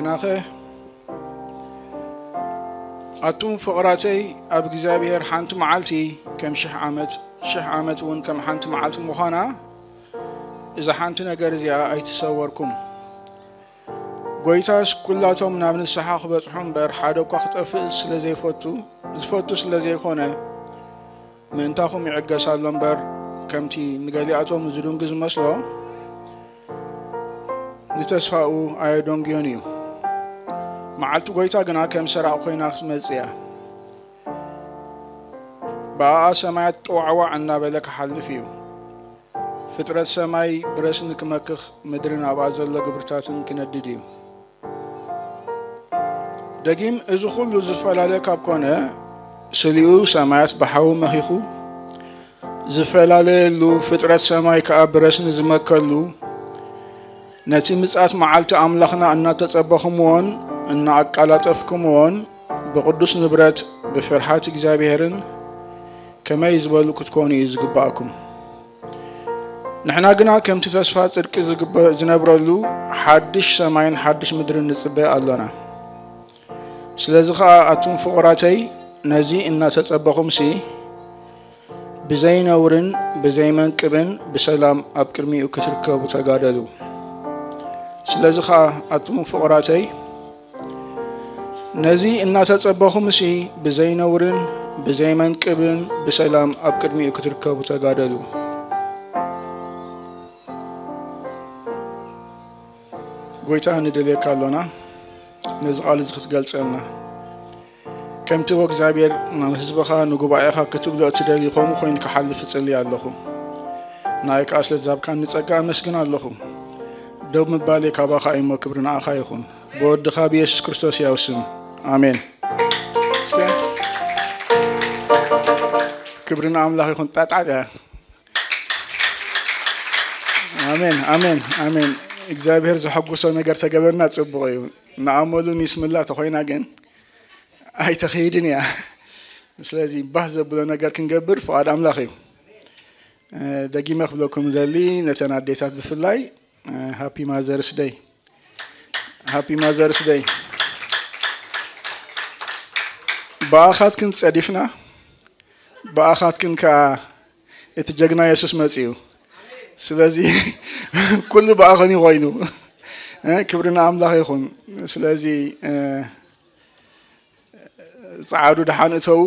ናኸ ኣቱም ፍቕራተይ ኣብ እግዚኣብሔር ሓንቲ መዓልቲ ከም ሽሕ ዓመት፣ ሽሕ ዓመት እውን ከም ሓንቲ መዓልቲ ምዃና፣ እዛ ሓንቲ ነገር እዚኣ ኣይትሰወርኩም። ጐይታስ ኩላቶም ናብ ንስሓ ክበጽሑ እምበር፣ ሓደ እኳ ክጠፍእ ስለ ዘይፈቱ፣ ዝፈቱ ስለ ዘይኮነ፣ ምእንታኹም ይዕገስ ኣሎ እምበር፣ ከምቲ ንገሊኣቶም ዝድንጉ ዝመስሎ፣ ንተስፋኡ ኣየደንጉዮን እዩ። መዓልቲ ጐይታ ግና ከም ሰራቕ ኮይና ክትመጽእ እያ። ብኣኣ ሰማያት ጥዋዕዋዕ እናበለ ክሓልፍ እዩ። ፍጥረት ሰማይ ብረስኒ ክመክኽ፣ ምድርን ኣብኣ ዘሎ ግብርታትን ክነድድ እዩ። ደጊም እዚ ኹሉ ዝፈላለ ካብ ኮነ፣ ስሊኡ ሰማያት ብሓዊ መኺኹ፣ ዝፈላለየሉ፣ ፍጥረት ሰማይ ከኣ ብረስኒ ዝመከሉ፣ ነቲ ምጽኣት መዓልቲ ኣምላኽና እናተጸበኹምዎን እናኣቃላጠፍኩምዎን፣ ብቕዱስ ንብረት ብፍርሃት እግዚኣብሔርን ከመይ ዝበሉ ክትኮኑ እዩ ዝግባእኩም። ንሕና ግና ከምቲ ተስፋ ጽድቂ ዝግበ-፣ ዝነብረሉ ሓድሽ ሰማይን ሓድሽ ምድርን ንጽበ ኣሎና። ስለዚ ኸኣ ኣቱም ፍቑራተይ፣ ነዚ እናተጸበኹምሲ፣ ብዘይ ነውርን ብዘይ መንቅብን ብሰላም ኣብ ቅድሚኡ ክትርከቡ ተጋደሉ። ስለዚ ኸኣ ኣቱም ፍቑራተይ፣ ነዚ እናተጸበኹምሲ፣ ብዘይ ነውርን ብዘይ መንቅብን ብሰላም ኣብ ቅድሚኡ ክትርከቡ ተጋደሉ። ጐይታ፣ ንደልየካ ኣሎና፣ ነዚ ቃል እዚ ክትገልጸልና። ከምቲ ወእግዚኣብሔር ናብ ህዝብኻ ንጉባኤኻ ክትብሎ እትደሊ ከምኡ ኮይኑ ክሓልፍ እጽሊ ኣለኹ። ንኣይ ከኣ ስለ ዝሃብካኒ ጸጋ ኣመስግን ኣለኹ። ደው ምባለይ ካባኻ እዩ እሞ ክብሪ ንኣኻ ይኹን። ብወድኻ ብየሱስ ክርስቶስ ያው ስም። ኣሜን። እስከ ክብሪ ንኣምላኽ ይኹን። ጣጣዕ እያ። ኣሜን፣ ኣሜን፣ ኣሜን። እግዚኣብሔር ዘሐጉሶ ነገር ተገበርና ጽቡቕ እዩ። ንኣመሉ ኒስምላ ተኾይና ግን ኣይተኸይድን እያ። ስለዚ ባህ ዘብሎ ነገር ክንገብር ፍቓድ ኣምላኽ እዩ። እ፣ ደጊመ ክብለኩም ደሊ ነተን ኣዴታት ብፍላይ፣ እ፣ ሃፒ ማዘርስ ደይ። ሃፒ ማዘርስ ደይ። ብኣኻትክን ጸዲፍና፣ ብኣኻትክን ከኣ እቲ ጀግና የሱስ መጺኡ። ስለዚ ኩሉ ብኣኸን እዩ ኮይኑ። እ፣ ክብሪ ንኣምላኽ ይኹን። ስለዚ፣ እ፣ ጸዓዱ ደሓን እተዉ፣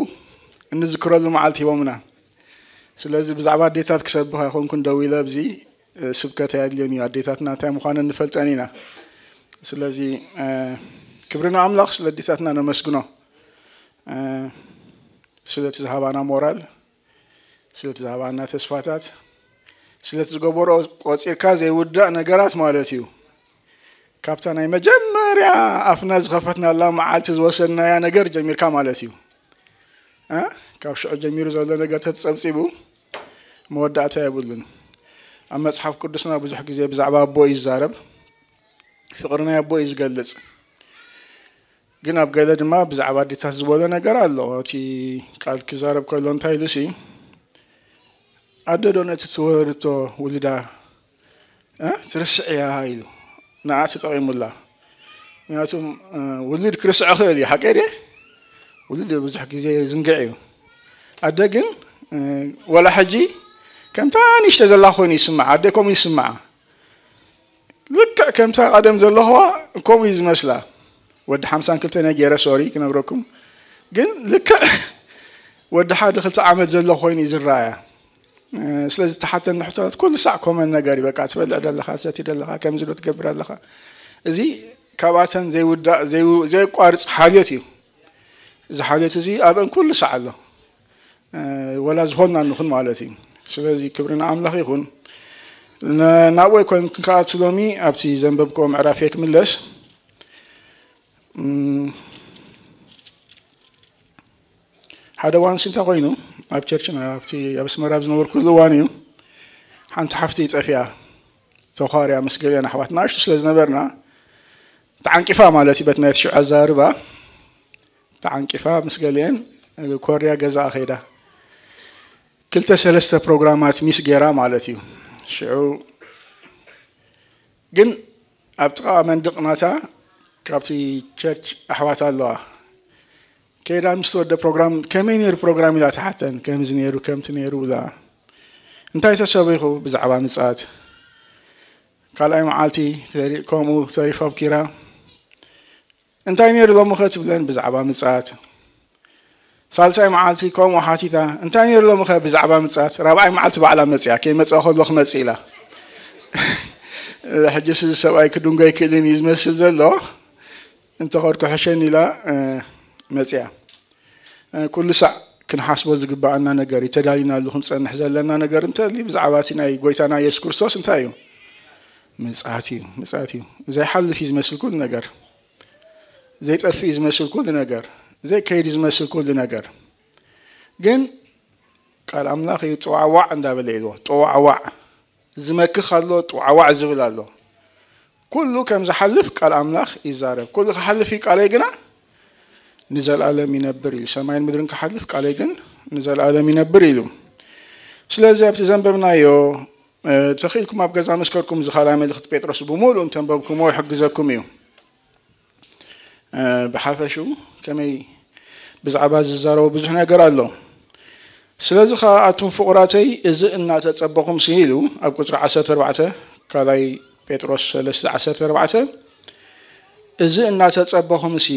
እንዝክረሉ መዓልቲ ሂቦምና። ስለዚ ብዛዕባ ኣዴታት ክሰብኽ ኣይኮንኩን ደው ኢለ ኣብዚ፣ እ፣ ስብከት ኣየድልዮን እዩ። ኣዴታትና እንታይ ምዃነን ንፈልጠን ኢና። ስለዚ፣ እ፣ ክብሪ ንኣምላኽ፣ ስለ ኣዴታትና ነመስግኖ። እ፣ ስለቲ ዝሃባና ሞራል፣ ስለቲ ዝሃባና ተስፋታት፣ ስለቲ ዝገበሮ ቆጺርካ ዘይውዳእ ነገራት ማለት እዩ። ካብታ ናይ መጀመርያ ኣፍና ዝኸፈትናላ መዓልቲ ዝወሰድናያ ነገር ጀሚርካ ማለት እዩ። እ? ካብ ሽዑ ጀሚሩ ዘሎ ነገር ተጸብጺቡ መወዳእታ የብሉን። ኣብ መጽሓፍ ቅዱስና ብዙሕ ግዜ ብዛዕባ ኣቦ እዩ ዝዛረብ። ፍቕሪ ናይ ኣቦ እዩ ዝገልጽ። ግን ኣብ ገለ ድማ ብዛዕባ ኣዴታት ዝበሎ ነገር ኣሎ። እቲ ቃል ክዛረብ ከሎ እንታይ ኢሉሲ፣ ኣደ ዶ ነቲ ትወርቶ ውልዳ፣ እ፣ ትርስዕ እያ ኢሉ ንዓ ተጠቒሙላ። ምክንያቱም፣ እ፣ ውሉድ ክርስዖ ክእል እዩ፣ ሓቀይ ድየ? ውሉድ ብዙሕ ግዜ ዝንግዕ እዩ። ኣደ ግን፣ እ፣ ወላ ሕጂ ከምታ ንእሽቶ ዘላ ኮይኑ ይስምዓ። ኣደ ከምኡ ይስምዓ። ልክዕ ከምታ ቀደም ዘለኹዋ ከምኡ እዩ ዝመስላ። ወዲ ሓምሳን ክልተን እየ ገይረ፣ ሶሪ ክነግረኩም። ግን ልክዕ ወዲ ሓደ ክልተ ዓመት ዘሎ ኮይኑ እዩ ዝረኣያ። እ፣ ስለዚ እተሓተኒ ሕቶታት ኩሉ ሳዕ ኮመን ነገር እዩ። በቃ ትበልዕ ደለኻ፣ ትሰቲ ደለኻ፣ ከምዚ ዶ ትገብር ኣለኻ። እዚ ካብኣተን ዘይውዳእ፣ ዘይው-፣ ዘየቋርጽ ሓልዮት እዩ። እዚ ሓልዮት እዚ ኣብአን ኩሉ ሳዕ ኣሎ። እ፣ ወላ ዝኾንና ንኹን ማለት እዩ። ስለዚ ክብሪ ንኣምላኽ ይኹን። ን-፣ ናብኡ ኣይኮንኩን ክኣቱ ሎሚ ኣብቲ ዘንበብክዎ ምዕራፍ እየ ክምለስ። እም፣ ሓደ እዋን እንታይ ኮይኑ፣ ኣብ ቸርችና፣ ኣብቲ ኣብ ኣስመራ ኣብ ዝነበርኩሉ እዋን እዩ፣ ሓንቲ ሓፍቲ ጠፊኣ፣ ተዃርያ ምስ ገሊአን ኣሕዋት ንኣሽቱ ስለ ዝነበርና፣ ተዓንቂፋ ማለት እዩ፣ በቲ ናይ ሽዑ ኣዘራርባ፣ ተዓንቂፋ ምስ ገሊአን ኮርያ ገዛኣ ከይዳ። ክልተ ሰለስተ ፕሮግራማት ሚስ ገይራ ማለት እዩ። ሽዑ ግን ኣብ ጥቓ መንድቕ ናታ ካብቲ ቸርች ኣሕዋት ኣለዋ። ከይዳ ምስ ተወደ ፕሮግራም፣ ከመይ ነይሩ ፕሮግራም ኢላ ትሓተን። ከምዚ ነይሩ፣ ከምቲ ነይሩ ኢላ። እንታይ ተሰቢኹ? ብዛዕባ ምጽኣት። ካልኣይ መዓልቲ ተሪ-፣ ከምኡ ተሪፋ ኣብኪራ። እንታይ ነይሩ ሎሚ ኸ ትብለን? ብዛዕባ ምጽኣት። ሳልሳይ መዓልቲ ከምኡ ሓቲታ፣ እንታይ ነይሩ ሎሚ ኸ? ብዛዕባ ምጽኣት። ራብዓይ መዓልቲ ባዕላ መጽያ፣ ከይመጽኣ ከሎ ክመጽእ ኢላ። ሕጂ እዚ ሰብኣይ ክድንጎ ኣይክእልን እዩ ዝመስል ዘሎ። እንተኸድኩ ሕሸን ኢላ፣ እ፣ መጽያ። እ፣ ኩሉ ሳዕ ክንሓስቦ ዝግባኣና ነገር እዩ። ተዳሊናሉ ክንጸንሕ ዘለና ነገር እንተልዩ ብዛዕባ እቲ ናይ ጎይታና የሱስ ክርስቶስ እንታይ እዩ? ምጽኣት እዩ፣ ምጽኣት እዩ። ዘይሓልፍ እዩ ዝመስል ኩሉ ነገር። ዘይጠፍእ እዩ ዝመስል ኩሉ ነገር። ዘይከይድ እዩ ዝመስል ኩሉ ነገር። ግን ቃል ኣምላኽ እዩ ጥዋዕዋዕ እንዳበለ ኢልዎ። ጥዋዕዋዕ። ዝመክኽ ኣሎ፣ ጥዋዕዋዕ ዝብል ኣሎ። ኩሉ ከም ዝሓልፍ ቃል ኣምላኽ ይዛረብ። ኩሉ ክሓልፍ እዩ ቃለይ ግና ንዘለኣለም ይነብር ኢሉ። ሰማይን ምድርን ክሓልፍ ቃለይ ግን ንዘለኣለም ይነብር ኢሉ። ስለዚ ኣብቲ ዘንበብናዮ፣ እ፣ ተኽኢልኩም ኣብ ገዛ መስከርኩም እዚ ካልኣይ መልእኽቲ ጴጥሮስ ብምሉእ እንተንበብኩምዎ ይሕግዘኩም እዩ። እ፣ ብሓፈሽኡ ከመይ ብዛዕባ ዝዛረቦ ብዙሕ ነገር ኣሎ። ስለዚ ኸኣ ኣቱም ፍቑራተይ፣ እዚ እናተጸበኹም ሲ ኢሉ ኣብ ቁጽሪ ዓሰርተ ኣርባዕተ፣ ካልኣይ ጴጥሮስ ሰለስተ ዓሰርተ ኣርባዕተ፣ እዚ እናተጸበኹም ሲ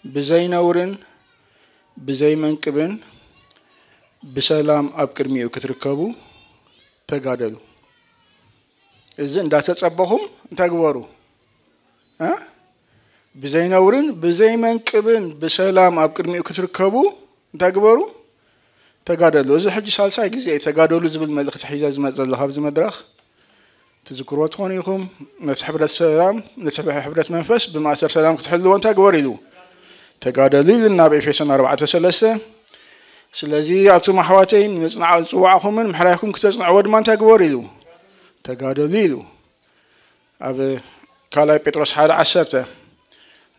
ብዘይ ነውርን ብዘይ መንቅብን ብሰላም ኣብ ቅድሚኡ ክትርከቡ ተጋደሉ። እዚ እንዳተጸበኹም እንታይ ግበሩ? እ? ብዘይ ነውርን ብዘይ መንቅብን ብሰላም ኣብ ቅድሚኡ ክትርከቡ እንታይ ግበሩ? ተጋደሉ። እዚ ሕጂ ሳልሳይ ግዜ እዩ ተጋደሉ ዝብል መልእኽቲ ሒዘ ዝመጽእ ዘለኹ ኣብዚ መድረኽ። ትዝክርዎ ትኾኑ ኢኹም። ነቲ ሕብረት ሰላም፣ ነቲ ሕብረት መንፈስ ብማእሰር ሰላም ክትሕልዎ እንታይ ግበሩ ኢሉ? ተጋደሉ ኢሉና ኣብ ኤፌሶን ኣርባዕተ ሰለስተ። ስለዚ ኣቱም ኣሕዋተይ፣ ንምጽናዕ ዝጽዋዕኹምን ምሕራይኩም ክተጽንዕዎ ድማ እንታይ ግበሩ ኢሉ? ተጋደሉ ኢሉ። ኣብ ካልኣይ ጴጥሮስ ሓደ ዓሰርተ።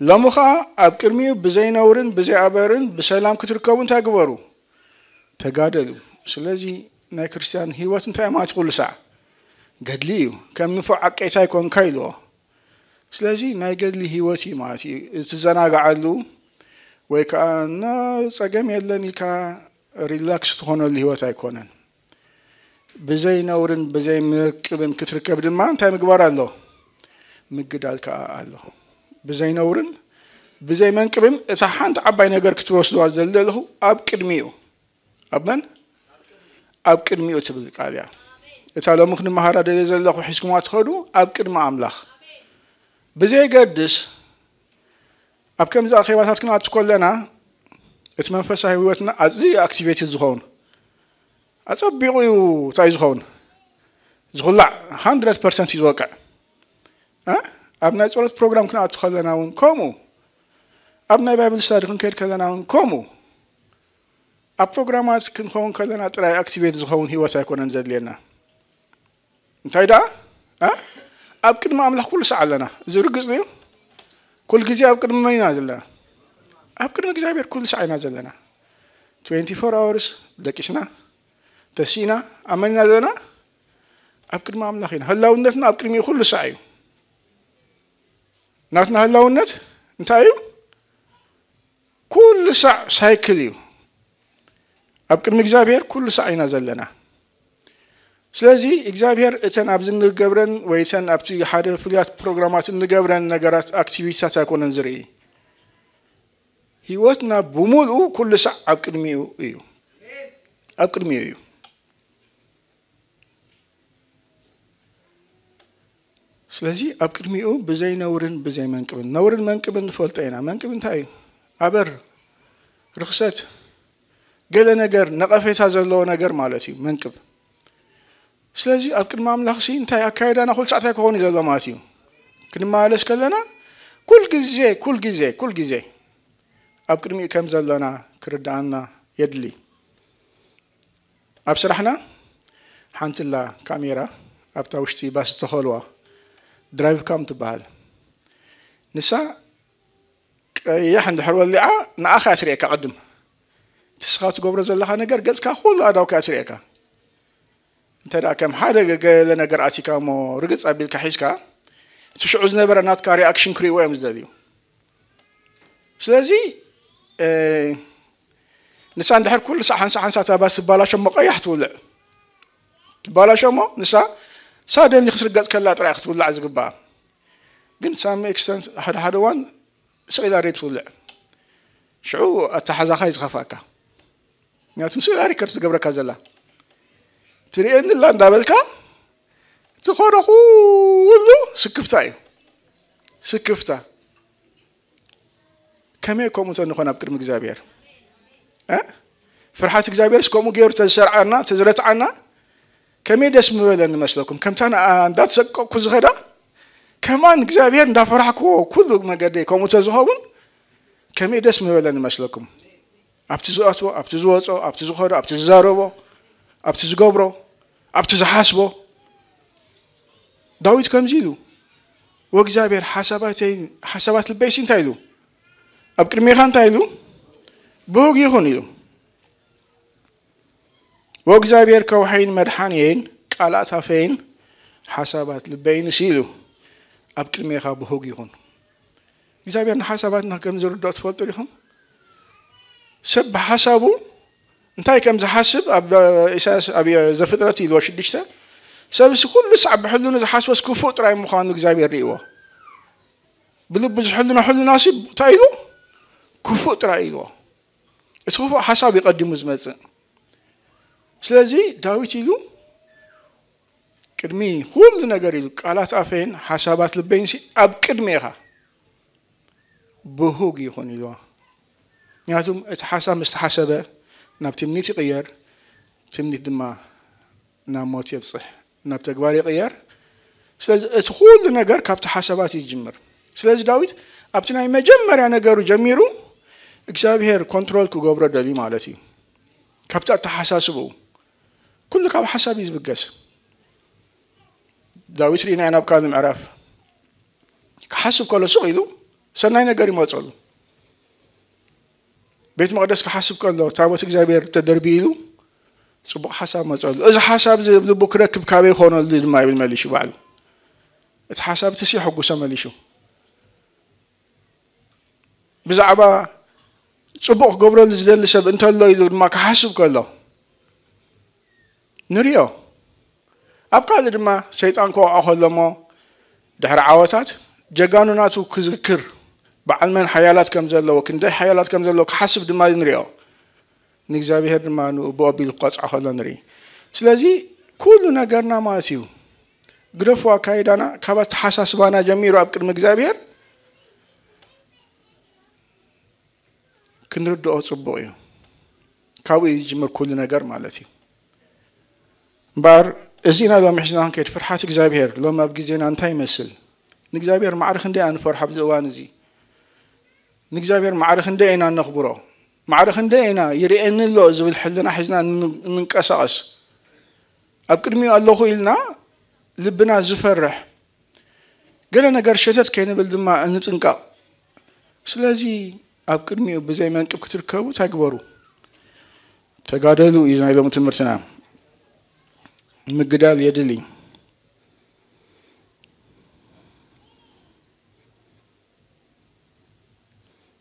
ሎሚ ኸኣ ኣብ ቅድሚኡ ብዘይ ነውርን ብዘይ ኣበርን ብሰላም ክትርከቡ እንታይ ግበሩ? ተጋደሉ። ስለዚ ናይ ክርስትያን ህይወት እንታይ ማለት ኩሉ ሳዕ? ገድሊ እዩ። ከም ንፉዕ ዓቀይታይ ኮንካ ኢልዎ። ስለዚ ናይ ገድሊ ህይወት እዩ ማለት እዩ። እትዘናግዓሉ ወይ ከኣ ኖ ጸገም የለን ኢልካ ሪላክስ ትኾነሉ ህይወት ኣይኮነን። ብዘይ ነውርን ብዘይ መንቅብን ክትርከብ ድማ እንታይ ምግባር ኣሎ? ምግዳል ከኣ ኣሎ። ብዘይ ነውርን ብዘይ መንቅብን እታ ሓንቲ ዓባይ ነገር ክትወስድዋ ዝደሊ ዘለኹ ኣብ ቅድሚኡ። ኣብ መን? ኣብ ቅድሚኡ ትብል ቃል እያ። እታ ሎሚ ክንመሃራ ደልየ ዘለኹ ሒዝኩማ ትኸዱ ኣብ ቅድሚ ኣምላኽ። ብዘየገድስ ኣብ ከምዚ ኣኼባታት ክንኣቱ ከለና እቲ መንፈሳዊ ህይወትና ኣዝዩ ኣክቲቬትድ ዝኸውን። ኣጸቢቑ እዩ እንታይ ዝኸውን? ዝኹላዕ ሃንድረድ ፐርሰንት እዩ ዝወቅዕ። እ? ኣብ ናይ ጸሎት ፕሮግራም ክንኣቱ ከለና እውን ከምኡ። ኣብ ናይ ባይብል ስታዲ ክንከይድ ከለና እውን ከምኡ። ኣብ ፕሮግራማት ክንኸውን ከለና ጥራይ ኣክቲቬት ዝኸውን ህይወት ኣይኮነን ዘድልየና። እንታይ ደኣ? እ? ኣብ ቅድሚ ኣምላኽ ኩሉ ሳዕ ኣለና። እዚ ርግጽ ድዩ? ኩሉ ግዜ ኣብ ቅድሚ መን ኢና ዘለና? ኣብ ቅድሚ እግዚኣብሔር ኩሉ ሳዕ ኢና ዘለና። ትዌንቲ ፎር ኣወርስ ደቂስና፣ ተሲእና፣ ኣብ መን ኢና ዘለና? ኣብ ቅድሚ ኣምላኽ ኢና። ህላውነትና ኣብ ቅድሚኡ ኩሉ ሳዕ እዩ። ናትና ህላውነት እንታይ እዩ? ኩሉ ሳዕ ሳይክል እዩ። ኣብ ቅድሚ እግዚኣብሔር ኩሉ ሳዕ ኢና ዘለና። ስለዚ እግዚኣብሔር እተን ኣብዚ እንገብረን ወይ እተን ኣብቲ ሓደ ፍሉያት ፕሮግራማት እንገብረን ነገራት፣ ኣክቲቪቲታት ኣይኮነን ዝርኢ። ህይወትና ብምሉኡ ኩሉ ሳዕ ኣብ ቅድሚኡ እዩ። ኣብ ቅድሚኡ እዩ። ስለዚ ኣብ ቅድሚኡ ብዘይ ነውርን ብዘይ መንቅብን፣ ነውርን መንቅብን ንፈልጦ ኢና። መንቅብ እንታይ እዩ? ኣበር፣ ርኽሰት፣ ገለ ነገር፣ ነቐፌታ ዘለዎ ነገር ማለት እዩ መንቅብ። ስለዚ ኣብ ቅድሚ ኣምላኽሲ እንታይ ኣካይዳና ኩሉ ሳዕ እንታይ ክኸውን እዩ ዘሎ ማለት እዩ? ክንመላለስ ከለና ኩል ግዜ፣ ኩል ግዜ፣ ኩል ግዜ ኣብ ቅድሚኡ ከም ዘለና ክርድኣና የድሊ። ኣብ ስራሕና ሓንቲ ኣላ ካሜራ ኣብታ ውሽጢ ባስ ዝተኸልዋ ድራይቭ ካም ትበሃል። ንሳ ቀያሕ እንድሕር ወሊዓ ንኣኻ እያ ትርእየካ ቅድም። ንስኻ ትገብሮ ዘለኻ ነገር ገጽካ ኩሉ ኣዳውካ እያ ትርእየካ። እንተ ደኣ ከም ሓደ ገለ ነገር ኣቲካ እሞ ርግጽ ኣቢልካ ሒዝካ፣ እቲ ሽዑ ዝነበረ ናትካ ሪኣክሽን ክርእይዎ እዮም ዝደልዩ። ስለዚ ንሳ እንድሕር ኩሉ ሳዕ ሓንሳ ሓንሳ ታባ ትባላሸ እሞ ቀያሕ ትውልዕ ትባላሸ እሞ ንሳ ሳደን ክትርገፅ ከላ ጥራይ ክትውላዕ ዝግባኣ። ግን ሳሚ ኤክስተንት ሓደ ሓደ እዋን ስቕ ኢላ ሬድ ትውልዕ። ሽዑ ኣተሓዛኻ እዩ ዝኸፍኣካ። ምክንያቱም ስቕ ኢላ ሪከርድ ትገብረካ ዘላ ትርእየኒ ኣላ እንዳበልካ ትኾነ ኩሉ ስክፍታ እዩ። ስክፍታ ከመይ ከምኡ ተንኾን ኣብ ቅድሚ እግዚኣብሔር እ? ፍርሓት እግዚኣብሔርስ ከምኡ ገይሩ ተዝሰርዓና ተዝረትዓና ከመይ ደስ ምበለኒ መስለኩም? ከምታ ንኣ እንዳተሰቀቅኩ ዝኸዳ ከማን እግዚኣብሔር እንዳፈራሕክዎ ኩሉ መገደይ ከምኡ ተዝኸውን ከመይ ደስ ምበለኒ መስለኩም? ኣብቲ ዝኣትዎ፣ ኣብቲ ዝወፅኦ፣ ኣብቲ ዝኸዶ፣ ኣብቲ ዝዛረቦ፣ ኣብቲ ዝገብሮ፣ ኣብቲ ዝሓስቦ። ዳዊት ከምዚ ኢሉ ወእግዚኣብሔር ሓሳባተይ ሓሳባት ልበይሲ እንታይ ኢሉ ኣብ ቅድሜኻ እንታይ ኢሉ ብህግ ይኹን ኢሉ። ወእግዚኣብሔር ከውሐይን መድሓንየይን ቃላት ኣፈይን ሓሳባት ልበይንሲ ኢሉ ኣብ ቅድሜኻ ብህግ ይኹን። እግዚኣብሔር ንሓሳባትና ከም ዝርድኦ ትፈልጡ ዲኹም? ሰብ ብሓሳቡ እንታይ ከም ዝሓስብ ኣብ ኢሳያስ ኣብ ዘፍጥረት ኢልዎ ሽዱሽተ ሰብሲ ኩሉ ሳዕ ብሕልኑ ዝሓስቦስ ክፉእ ጥራይ ምዃኑ እግዚኣብሔር ርእዎ። ብልቡ ዝሕልኖ ሕልናሲ እንታይ ኢሉ ክፉእ ጥራይ ኢልዎ። እቲ ክፉእ ሓሳብ ይቐዲሙ ዝመጽእ። ስለዚ ዳዊት ኢሉ ቅድሚ ኩሉ ነገር ኢሉ ቃላት ኣፈይን ሓሳባት ልበይንሲ ኣብ ቅድሜኻ ብሁግ ይኹን ኢልዋ። ምክንያቱም እቲ ሓሳብ ምስ ተሓሰበ ናብ ትምኒት ይቕየር፣ ትምኒት ድማ ናብ ሞት የብፅሕ፣ ናብ ተግባር ይቕየር። ስለዚ እቲ ኩሉ ነገር ካብቲ ሓሳባት እዩ ዝጅምር። ስለዚ ዳዊት ኣብቲ ናይ መጀመርያ ነገሩ ጀሚሩ እግዚኣብሔር ኮንትሮል ክገብሮ ደልዩ ማለት እዩ። ካብቲ ኣተሓሳስብኡ ኩሉ ካብ ሓሳብ እዩ ዝብገስ። ዳዊት ርኢናዮ ናብ ካልእ ምዕራፍ ክሓስብ ከሎ ሱቕ ኢሉ ሰናይ ነገር ይመፀሉ። ቤት መቕደስ ክሓስብ ከሎ ታቦት እግዚኣብሔር ተደርቢ ኢሉ ፅቡቕ ሓሳብ መፀሉ። እዚ ሓሳብ እዚ ኣብ ልቡ ክረክብ ካበይ ይኾነሉ ድማ ይብል መሊሹ ባዕሉ። እቲ ሓሳብ እቲ ሲሕጉሶ መሊሹ ብዛዕባ ፅቡቕ ክገብረሉ ዝደሊ ሰብ እንተሎ ኢሉ ድማ ክሓስብ ከሎ ንሪኦ። ኣብ ካልእ ድማ ሰይጣን ክወቕዖ ከሎ እሞ ድሕሪ ዓወታት ጀጋኑ ናቱ ክዝክር በዓል መን ሓያላት ከም ዘለዎ ክንደይ ሓያላት ከም ዘለዎ ክሓስብ ድማ ንሪኦ። ንእግዚኣብሔር ድማ ንኡ ብኦ ኣቢሉ ክቐፅዖ ከሎ ንርኢ። ስለዚ ኩሉ ነገርና ማለት እዩ ግደፉ ኣካይዳና ካብ ኣተሓሳስባና ጀሚሩ ኣብ ቅድሚ እግዚኣብሔር ክንርድኦ ፅቡቕ እዩ። ካብኡ እዩ ዝጅምር ኩሉ ነገር ማለት እዩ። እምበኣር እዚና ሎሚ ሒዝና ክንከይድ ፍርሓት እግዚኣብሔር ሎሚ ኣብ ግዜና እንታይ ይመስል? ንእግዚኣብሔር ማዕረ ክንደይ ኢና ንፈርሖ ኣብዚ እዋን እዚ? ንእግዚኣብሔር ማዕረ ክንደይ ኢና ነኽብሮ? ማዕረ ክንደይ ኢና ይርእየኒ ኣሎ ዝብል ሕልና ሒዝና ን- እንንቀሳቐስ? ኣብ ቅድሚኡ ኣለኹ ኢልና ልብና ዝፈርሕ ገለ ነገር ሸተት ከይንብል ድማ እንጥንቀቕ። ስለዚ ኣብ ቅድሚኡ ብዘይ መንቅብ ክትርከቡ እንታይ ግበሩ? ተጋደሉ እዩ ናይ ሎሚ ትምህርትና። ምግዳል የድሊ።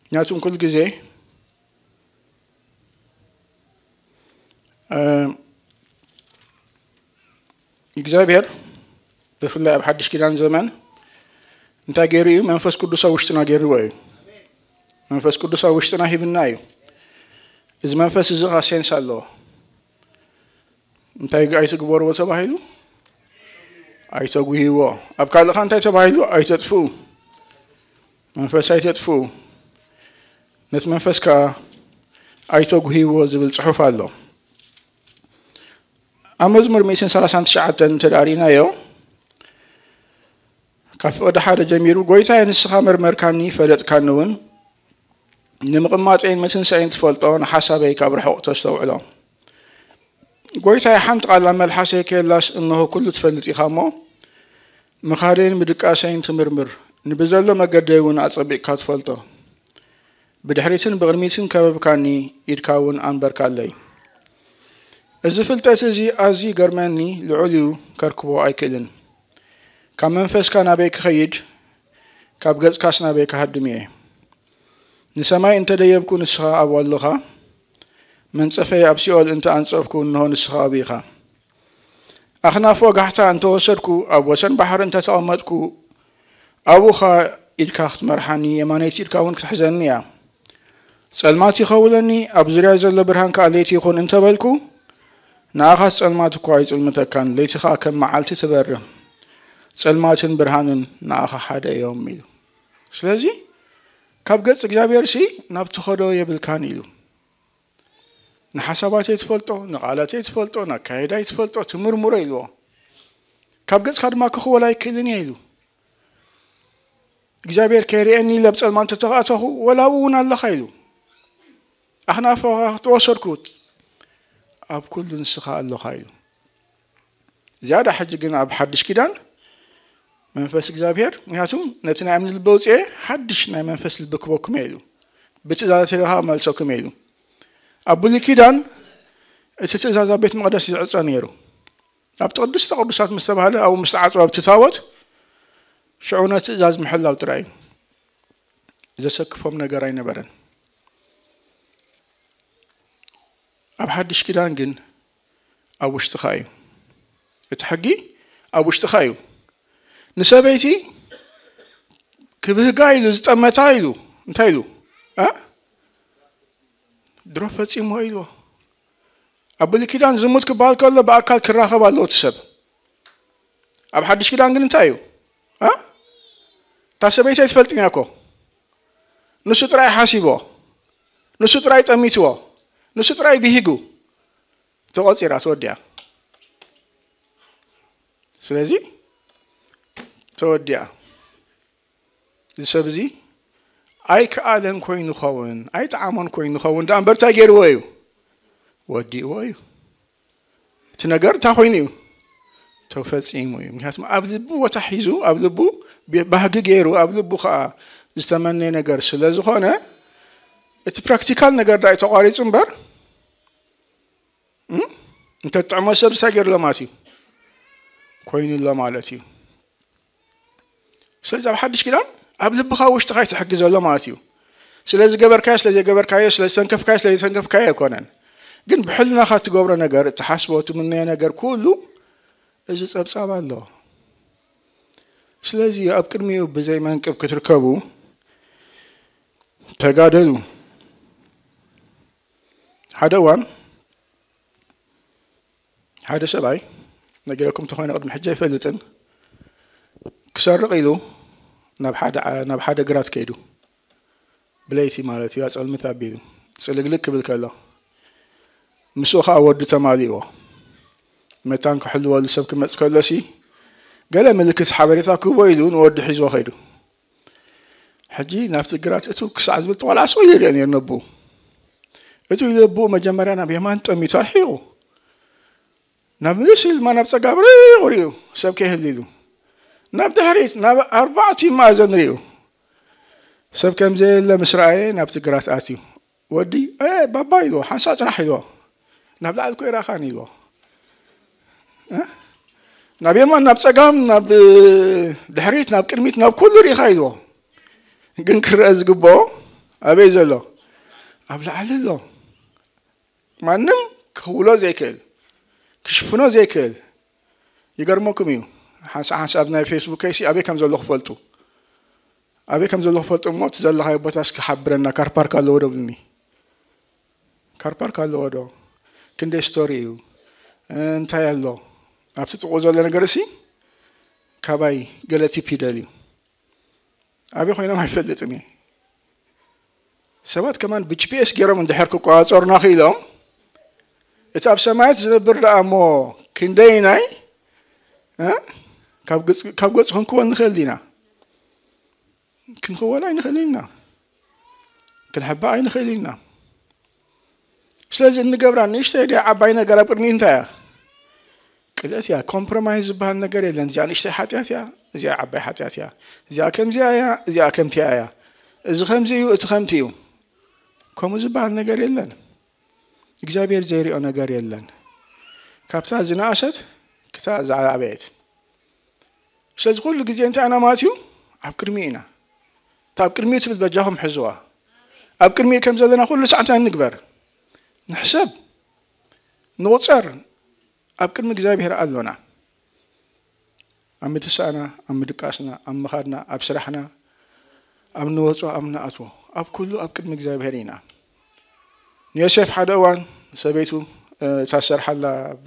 ምክንያቱም ኩሉ ግዜ እግዚኣብሔር ብፍላይ ኣብ ሓድሽ ኪዳን ዘመን እንታይ ገይሩ እዩ? መንፈስ ቅዱስ ኣብ ውሽጥና ገይርዎ እዩ። መንፈስ ቅዱስ ኣብ ውሽጥና ሂብና እዩ። እዚ መንፈስ እዚ ኸዓ ሴንስ ኣለዎ። እንታይ ኣይትግበርዎ ተባሂሉ? ኣይተጉህይዎ። ኣብ ካልእኻ እንታይ ተባሂሉ? ኣይተጥፍኡ። መንፈስ ኣይተጥፍኡ። ነቲ መንፈስ ከዓ ኣይተጉህይዎ ዝብል ጽሑፍ ኣሎ። ኣብ መዝሙር ሚእትን ሰላሳን ትሽዓተን እንተ ደኣ ርኢናዮ ካብ ፍቕዲ ሓደ ጀሚሩ ጎይታየ ንስኻ መርመርካኒ ፈለጥካኒ እውን ንምቕማጠይን ምትንሳኤን ትፈልጦ ንሓሳበይ ካብ ርሑቕ ተስተውዕሎ። ጎይታየ ሓንቲ ቃል ኣብ መልሓሰይ ከየላስ እንሆ ኩሉ ትፈልጥ ኢኻ እሞ ምኻደይን ምድቃሰይን ትምርምር ንብዘሎ መገደይ እውን ኣጸቢቕካ ትፈልጦ። ብድሕሪትን ብቕድሚትን ከበብካኒ ኢድካ እውን ኣንበርካለይ። እዚ ፍልጠት እዚ ኣዝዩ ይገርመኒ ልዑል እዩ ከርክቦ ኣይክእልን። ካብ መንፈስካ ናበይ ክኸይድ ካብ ገጽካስ ናበይ ክሃድም እየ? ንሰማይ እንተ ደየብኩ፣ ንስኻ ኣብኡ ኣለኻ። መንጸፈይ ኣብ ሲኦል እንተ ኣንጸፍኩ፣ እንሆ ንስኻ ኣብኡ ኢኻ። ኣኽናፍ ወጋሕታ እንተ ወሰድኩ፣ ኣብ ወሰን ባሕሪ እንተ ተቐመጥኩ፣ ኣብኡ ኸኣ ኢድካ ክትመርሓኒ፣ የማነይቲ ኢድካ እውን ክትሕዘኒ እያ። ጸልማት ይኸውለኒ፣ ኣብ ዙርያይ ዘሎ ብርሃን ከኣ ለይቲ ይኹን እንተ በልኩ፣ ንኣኻስ ጸልማት እኳ ኣይጽልምተካን፣ ለይቲ ኸኣ ከም መዓልቲ ትበርህ። ጸልማትን ብርሃንን ንኣኻ ሓደ እዮም ኢሉ። ስለዚ ካብ ገጽ እግዚኣብሔር ሲ ናብ ትኸዶ የብልካን ኢሉ። ንሓሳባተይ ትፈልጦ፣ ንቓላተይ ትፈልጦ፣ ንኣካየዳይ ትፈልጦ፣ ትምርምሮ ኢልዎ። ካብ ገጽካ ድማ ክኽወል ኣይክእልን እየ ኢሉ። እግዚኣብሔር ከይርእየኒ ኢለ ኣብ ጸልማት እንተተኣተኹ፣ ወላ ኣብኡ እውን ኣለኻ ኢሉ። ኣኽናፎኻ ክትወሰድኩ፣ ኣብ ኩሉ ንስኻ ኣለኻ ኢሉ። ዝያዳ ሕጂ ግን ኣብ ሓድሽ ኪዳን መንፈስ እግዚኣብሔር፣ ምክንያቱም ነቲ ናይ እምኒ ልቢ ኣውፅኤ ሓድሽ ናይ መንፈስ ልቢ ክበኩም እየ ኢሉ። ብትእዛዝ ተለኻ መልሰኩም እየ ኢሉ። ኣብ ብሉይ ኪዳን እቲ ትእዛዝ ኣብ ቤት መቕደስ ዝዕፀ ነይሩ። ኣብቲ ቅድስተ ቅዱሳት ምስ ተባህለ፣ ኣብኡ ምስ ተዓፅወ ኣብቲ ታቦት፣ ሽዑ ነቲ ትእዛዝ ምሕላው ጥራይ እዩ። ዘሰክፎም ነገር ኣይነበረን። ኣብ ሓድሽ ኪዳን ግን ኣብ ውሽጥኻ እዩ። እቲ ሕጊ ኣብ ውሽጥኻ እዩ። ንሰበይቲ ክብህጋ ኢሉ ዝጠመታ ኢሉ እንታይ ኢሉ? እ? ድሮ ፈጺሞ ኢልዎ። ኣብ ብሉይ ኪዳን ዝሙት ክበሃል ከሎ ብኣካል ክራኸብ ኣለዎ እቲ ሰብ። ኣብ ሓድሽ ኪዳን ግን እንታይ እዩ? እ? እታ ሰበይቲ ኣይትፈልጥን እያ እኮ። ንሱ ጥራይ ሓሲብዎ፣ ንሱ ጥራይ ጠሚትዎ፣ ንሱ ጥራይ ብሂጉ፣ ተቖጺራ፣ ተወዲኣ። ስለዚ ተወዲኣ። እዚ ሰብ እዚ ኣይከኣለን ኮይኑ ኸውን፣ ኣይጠዓሞን ኮይኑ ኸውን፣ ደኣ እምበር እንታይ ገይርዎ እዩ? ወዲእዎ እዩ። እቲ ነገር እንታይ ኮይኑ እዩ? ተፈጺሙ እዩ። ምክንያቱም ኣብ ልቡ ቦታ ሒዙ፣ ኣብ ልቡ ባህጊ ገይሩ፣ ኣብ ልቡ ከዓ ዝተመነየ ነገር ስለ ዝኾነ፣ እቲ ፕራክቲካል ነገር ዳኣ እዩ ተቋሪጹ እምበር፣ እም? እንተ ትጥዕሞ ሰብ እንታይ ገይሩ ኣሎ ማለት እዩ? ኮይኑ ኣሎ ማለት እዩ። ስለዚ ኣብ ሓድሽ ኪዳን ኣብ ልብኻ ውሽጥኻ እዩ እቲ ሕጊ ዘሎ ማለት እዩ። ስለ ዝገበርካዮ፣ ስለ ዘይገበርካዮ፣ ስለ ዝተንከፍካዮ፣ ስለ ዘይተንከፍካዮ ኣይኮነን። ግን ብሕልናኻ እትገብሮ ነገር፣ እትሓስቦ፣ እትምነዮ ነገር ኩሉ እዚ ጸብጻብ ኣሎ። ስለዚ ኣብ ቅድሚኡ ብዘይ መንቅብ ክትርከቡ ተጋደሉ። ሓደ እዋን ሓደ ሰብኣይ፣ ነጊረኩም ተኾይነ ቅድሚ ሕጂ ኣይፈልጥን፣ ክሰርቕ ኢሉ ናብ ሓደ ዓ-፣ ናብ ሓደ ግራት ከይዱ። ብለይቲ ማለት እዩ፣ ኣጸልምት ኣቢሉ ጽልግልግ ክብል ከሎ፣ ምስኡ ኸኣ ወዲ ተማሊእዎ። መታን ክሕልወሉ ሰብ ክመጽእ ከሎሲ፣ ገለ ምልክት ሓበሬታ ክህቦ ኢሉ ንወዲ ሒዝዎ ኸይዱ። ሕጂ ናብቲ ግራት እትው ክሳዕ ዝብል፣ እቲ ቆልዓ ስቕ ኢሉ ይሪኦ ነይሩ ነብኡ። እትው ኢሉ ኣቦኡ መጀመርያ ናብ የማን ጠሚቱ ኣርሒቑ። ናብ ምልስ ኢሉ ድማ ናብ ጸጋም ርሒቑ ሪኡ፣ ሰብ ከይህሉ ኢሉ። ናብ ድሕሪት፣ ናብ ኣርባዕቲኡ መኣዘን ሪኡ። ሰብ ከም ዘየለ ምስ ረኣየ ናብቲ ግራት ኣትዩ። ወዲ፣ "ኤ፣ ባባ" ኢልዎ፣ "ሓንሳእ ጽናሕ" ኢልዎ። "ናብ ላዕሊ እኮ ይረኣኻን" ኢልዎ። እ? "ናብ የማን፣ ናብ ጸጋም፣ ናብ ድሕሪት፣ ናብ ቅድሚት፣ ናብ ኩሉ ርኢኻ" ኢልዎ። ግን ክረአ ዝግብኦ ኣበይ ዘሎ? ኣብ ላዕሊ ኣሎ። ማንም ክኽውሎ ዘይክእል፣ ክሽፍኖ ዘይክእል። ይገርመኩም እዩ። ሓንሳእ ሓንሳእ ኣብ ናይ ፌስቡከይሲ ኣበይ ከም ዘለኹ ፈልጡ። ኣበይ ከም ዘለኹ ፈልጡ እሞ፣ እቲ ዘለኻዮ ቦታ እስኪ ሓብረና፣ ካር ፓርክ ኣለዎ ዶ ብልኒ። ካር ፓርክ ኣለዎ ዶ? ክንደይ ስቶሪ እዩ? እንታይ ኣሎ? ኣብቲ ጥቕኡ ዘሎ ነገር እሲ ካባይ ገለ ቲፕ ይደልዩ። ኣበይ ኮይኖም ኣይፈልጥን እየ። ሰባት ከማን ብጂፒኤስ ገይሮም እንድሕር ክቆጻጸሩና ክኢሎም፣ እቲ ኣብ ሰማያት ዝነብር ደኣ እሞ ክንደይናይ፣ እ? ካብ ገጽ-፣ ካብ ገጽ ክንክወል ንኽእል ዲና? ክንኽወል ኣይንኽእልን ኢና። ክንሕባእ ኣይንኽእልን ኢና። ስለዚ እንገብራ ንእሽተይ ድያ ዓባይ ነገር ኣብ ቅድሚኡ እንታይ እያ? ቅልዕቲ እያ። ኮምፕሮማይዝ ዝበሃል ነገር የለን። እዚኣ ንእሽተይ ሓጢኣት እያ፣ እዚኣ ዓባይ ሓጢኣት እያ። እዚኣ ከምዚኣ እያ፣ እዚኣ ከምቲኣ እያ። እዚ ከምዚ እዩ፣ እቲ ከምቲ እዩ። ከምኡ ዝበሃል ነገር የለን። እግዚኣብሔር ዘይሪኦ ነገር የለን። ካብታ ዝነኣሰት ክሳዕ ዝዓበየት። ስለዚ ኩሉ ግዜ እንታይ ኢና ማለት እዩ? ኣብ ቅድሚኡ ኢና። እታ ኣብ ቅድሚኡ ትብል በጃኹም ሕዝዋ። ኣብ ቅድሚኡ ከም ዘለና ኩሉ ሳዕ እንታይ ንግበር? ንሕሰብ፣ ንቑጸር። ኣብ ቅድሚ እግዚኣብሔር ኣሎና። ኣብ ምትሳእና፣ ኣብ ምድቃስና፣ ኣብ ምኻድና፣ ኣብ ስራሕና፣ ኣብ ንወጾ፣ ኣብ ንኣትዎ፣ ኣብ ኩሉ ኣብ ቅድሚ እግዚኣብሔር ኢና። ንዮሴፍ ሓደ እዋን ሰበይቱ፣ እ፣ እታ ዝሰርሓላ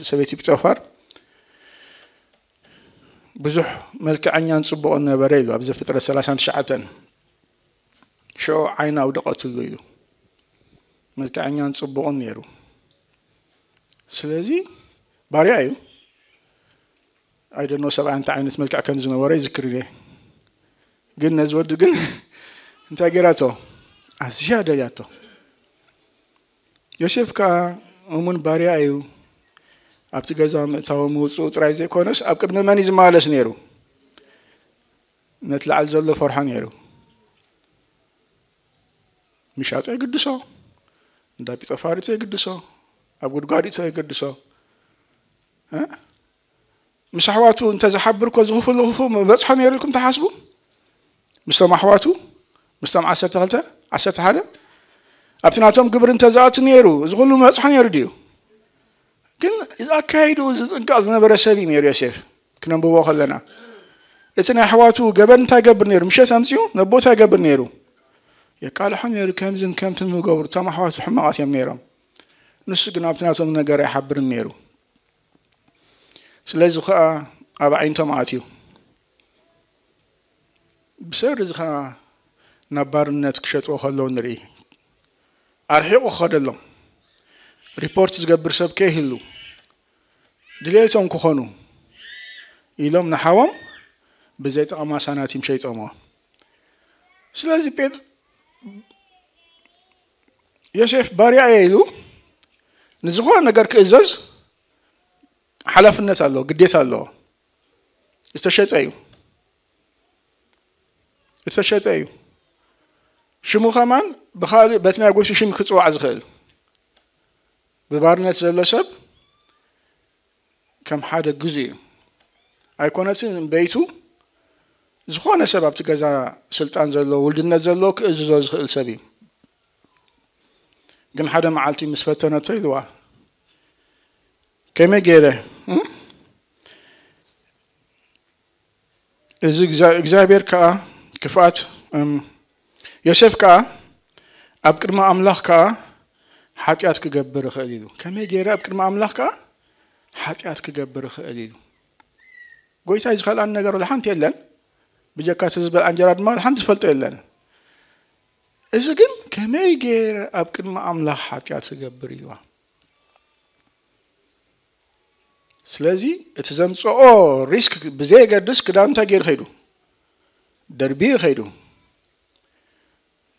ሰበይቲ ጲጦፋር ብዙሕ መልክዐኛን ጽቡቕን ነበረ ኢሉ ኣብ ዘፍጥረት ሰላሳን ትሽዓተን። ሽዑ ዓይና ኣውደቐትሉ ኢሉ። መልክዐኛን ጽቡቕን ነይሩ። ስለዚ ባርያ እዩ። ኣይደኖ ሰብኣይ እንታይ ዓይነት መልክዕ ከም ዝነበረ ይዝክር እየ። ግን ነዚ ወዲ ግን እንታይ ገይራቶ? ኣዝያ ደልያቶ። ዮሴፍ ከኣ እሙን ባርያ እዩ። ኣብቲ ገዛ ምእታው ምውፅኡ ጥራይ ዘይኮነስ ኣብ ቅድሚ መን እዩ ዝመላለስ ነይሩ? ነቲ ላዕሊ ዘሎ ፈርሖ ነይሩ። ምሻጡ የግድሶ፣ እንዳ ጲጠፋሪቶ የግድሶ፣ ኣብ ጉድጓዲቶ የግድሶ። እ? ምስ ኣሕዋቱ እንተዝሓብር እኮ ዝኽፉ ዝኽፉ መበጽሖ ነይሩ ኢልኩም ትሓስቡ? ምስቶም ኣሕዋቱ፣ ምስቶም ዓሰርተ ክልተ፣ ዓሰርተ ሓደ፣ ኣብቲ ናቶም ግብሪ እንተዝኣቱ ነይሩ፣ እዚ ኩሉ መበጽሖ ነይሩ ድዩ? ግን እዚ ኣካይድኡ ዝጥንቀቕ ዝነበረ ሰብ እዩ ነይሩ ዮሴፍ። ክነንብቦ ከለና፣ እቲ ናይ ኣሕዋቱ ገበን እንታይ ይገብር ነይሩ? ምሸት ኣምጺኡ ነቦ እንታይ ይገብር ነይሩ? የቃልሖ ነይሩ። ከምዝን ከምትን ዝገብሩ እቶም ኣሕዋቱ ሕማቓት እዮም ነይሮም። ንሱ ግን ኣብቲ ናቶም ነገር ኣይሓብርን ነይሩ። ስለዚ ኸኣ ኣብ ኣዒንቶም ኣትዩ። ብሰሪ እዚ ኸኣ ናብ ባርነት ክሸጥዎ ከለዉ ንርኢ። ኣርሒቑ ክኸደሎም፣ ሪፖርት ዝገብር ሰብ ከይህሉ፣ ድሌቶም ክኾኑ ኢሎም ንሓዎም ብዘይጠቐማ ሳናቲም ሸይጦምዎ። ስለዚ ጴጥ-፣ ዮሴፍ ባርያ እየ ኢሉ ንዝኾነ ነገር ክእዘዝ ሓላፍነት ኣለዎ፣ ግዴታ ኣለዎ። ዝተሸጠ እዩ። ዝተሸጠ እዩ። ሽሙ ከማን ብኻልእ በቲ ናይ ጎሱ ሽም ክጽዋዕ ዝኽእል። ብባርነት ዘሎ ሰብ ከም ሓደ ግዙ እዩ። ኣይኮነትን በይቱ፣ ዝኾነ ሰብ ኣብቲ ገዛ ስልጣን ዘለዎ፣ ውልድነት ዘለዎ ክእዝዞ ዝኽእል ሰብ እዩ። ግን ሓደ መዓልቲ ምስ ፈተነቶ ኢልዋ፣ ከመይ ገይረ? እም? እዚ እግዚኣብ-፣ እግዚኣብሔር ከኣ ክፍኣት፣ እም፣ ዮሴፍ ከኣ ኣብ ቅድሚ ኣምላኽ ከኣ ሓጢኣት ክገብር ይኽእል ኢሉ። ከመይ ገይረ ኣብ ቅድሚ ኣምላኽ ከኣ ሓጢኣት ክገብር ይኽእል ኢሉ? ጎይታይ ዝኸልኣኒ ነገር ወላ ሓንቲ የለን። ብጀካ እቲ ዝበልዓ እንጀራ ድማ ወላ ሓንቲ ዝፈልጦ የለን። እዚ ግን ከመይ ገይረ ኣብ ቅድሚ ኣምላኽ ሓጢኣት ክገብር ኢልዋ። ስለዚ እቲ ዘምጽኦ ሪስክ ብዘየገድስ ክዳኑ እንታይ ገይሩ ከይዱ? ደርቢዩ ከይዱ።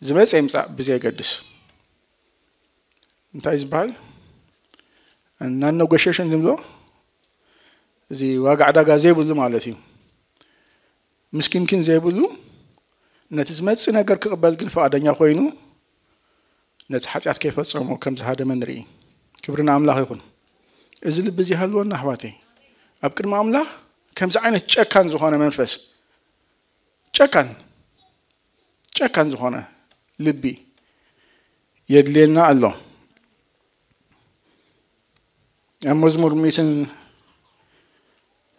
ዝመጸ ይምጻእ ብዘየገድስ። እንታይ ዝበሃል? Non negotiation ዝብሎ፣ እዚ ዋጋ ዕዳጋ ዘይብሉ ማለት እዩ። ምስኪንኪን ዘይብሉ፣ ነቲ ዝመጽእ ነገር ክቕበል ግን ፍቓደኛ ኮይኑ፣ ነቲ ሓጢኣት ከይፈጸሞ ከም ዝሃደመ ንርኢ። ክብሪ ንኣምላኽ ይኹን። እዚ ልቢ እዚ ይሃልወና ኣሕዋተይ። ኣብ ቅድሚ ኣምላኽ ከምዚ ዓይነት ጨካን ዝኾነ መንፈስ፣ ጨካን፣ ጨካን ዝኾነ ልቢ የድልየና ኣሎ። ኣብ መዝሙር ሚእትን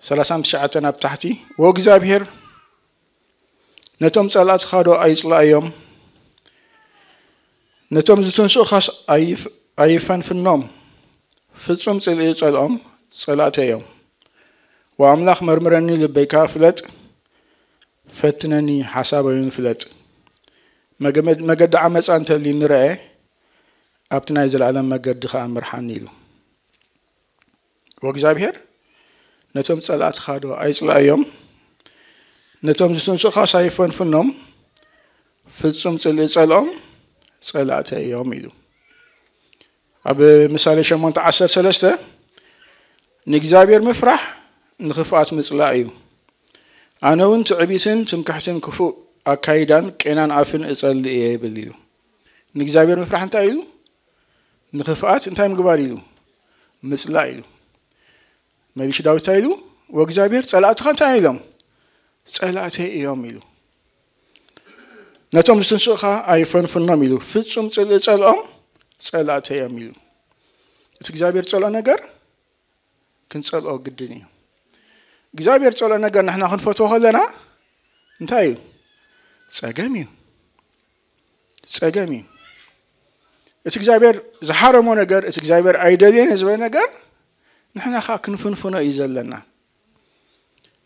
ሰላሳን ትሽዓተን ኣብ ታሕቲ፣ "ወእግዚኣብሔር ነቶም ጸላእትኻ ዶ ኣይጽላእዮም? ነቶም ዝትንስኡኻስ ኣይፍ-፣ ኣይፈንፍኖም? ፍጹም ጽልኢ ጸልኦም ጸላእተይ እዮም። ወኣምላኽ መርምረኒ፣ ልበይ ከኣ ፍለጥ፣ ፈትነኒ፣ ሓሳበይን ፍለጥ። መገመድ-፣ መገዲ ዓመጻ እንተልዩኒ ርኣ፣ ኣብቲ ናይ ዘለኣለም መገዲ ኸኣ ምርሓኒ" ኢሉ። ወእግዚኣብሔር ነቶም ጸላእትኻ ዶ ኣይጽላእዮም? ነቶም ዝትንስኡኻስ ኣይፈንፍኖም? ፍጹም ጽልኢ ጸልኦም ጸላእተይ እዮም ኢሉ። ኣብ ምሳሌ ሸሞንተ ዓሰርተ ሰለስተ፣ "ንእግዚኣብሔር ምፍራሕ ንኽፍኣት ምጽላእ እዩ። ኣነ እውን ትዕቢትን ትምክሕትን ክፉእ ኣካይዳን ቄናን ኣፍን እጸልእ እየ" ይብል ኢሉ። ንእግዚኣብሔር ምፍራሕ እንታይ ኢሉ? ንኽፍኣት እንታይ ምግባር ኢሉ? ምጽላእ ኢሉ። መሊሹ ዳዊት እንታይ ኢሉ? "ወእግዚኣብሔር ጸላእትኻ እንታይ ኢሎም? ጸላእተይ እዮም" ኢሉ። ነቶም ዝትንስኡ ኸዓ ኣይፈንፍኖም ኢሉ። ፍጹም ጽልኢ ጸልኦም ጸላእተይ እዮም ኢሉ። እቲ እግዚኣብሔር ጸልኦ ነገር ክንጸልኦ ግድን እዩ። እግዚኣብሔር ጸልኦ ነገር ንሕና ክንፈትዎ ከለና እንታይ እዩ? ጸገም እዩ። ጸገም እዩ። እቲ እግዚኣብሔር ዝሓረሞ ነገር፣ እቲ እግዚኣብሔር ኣይደልየን ዝበለ ነገር ንሕና ኸዓ ክንፍንፍኖ እዩ ዘለና።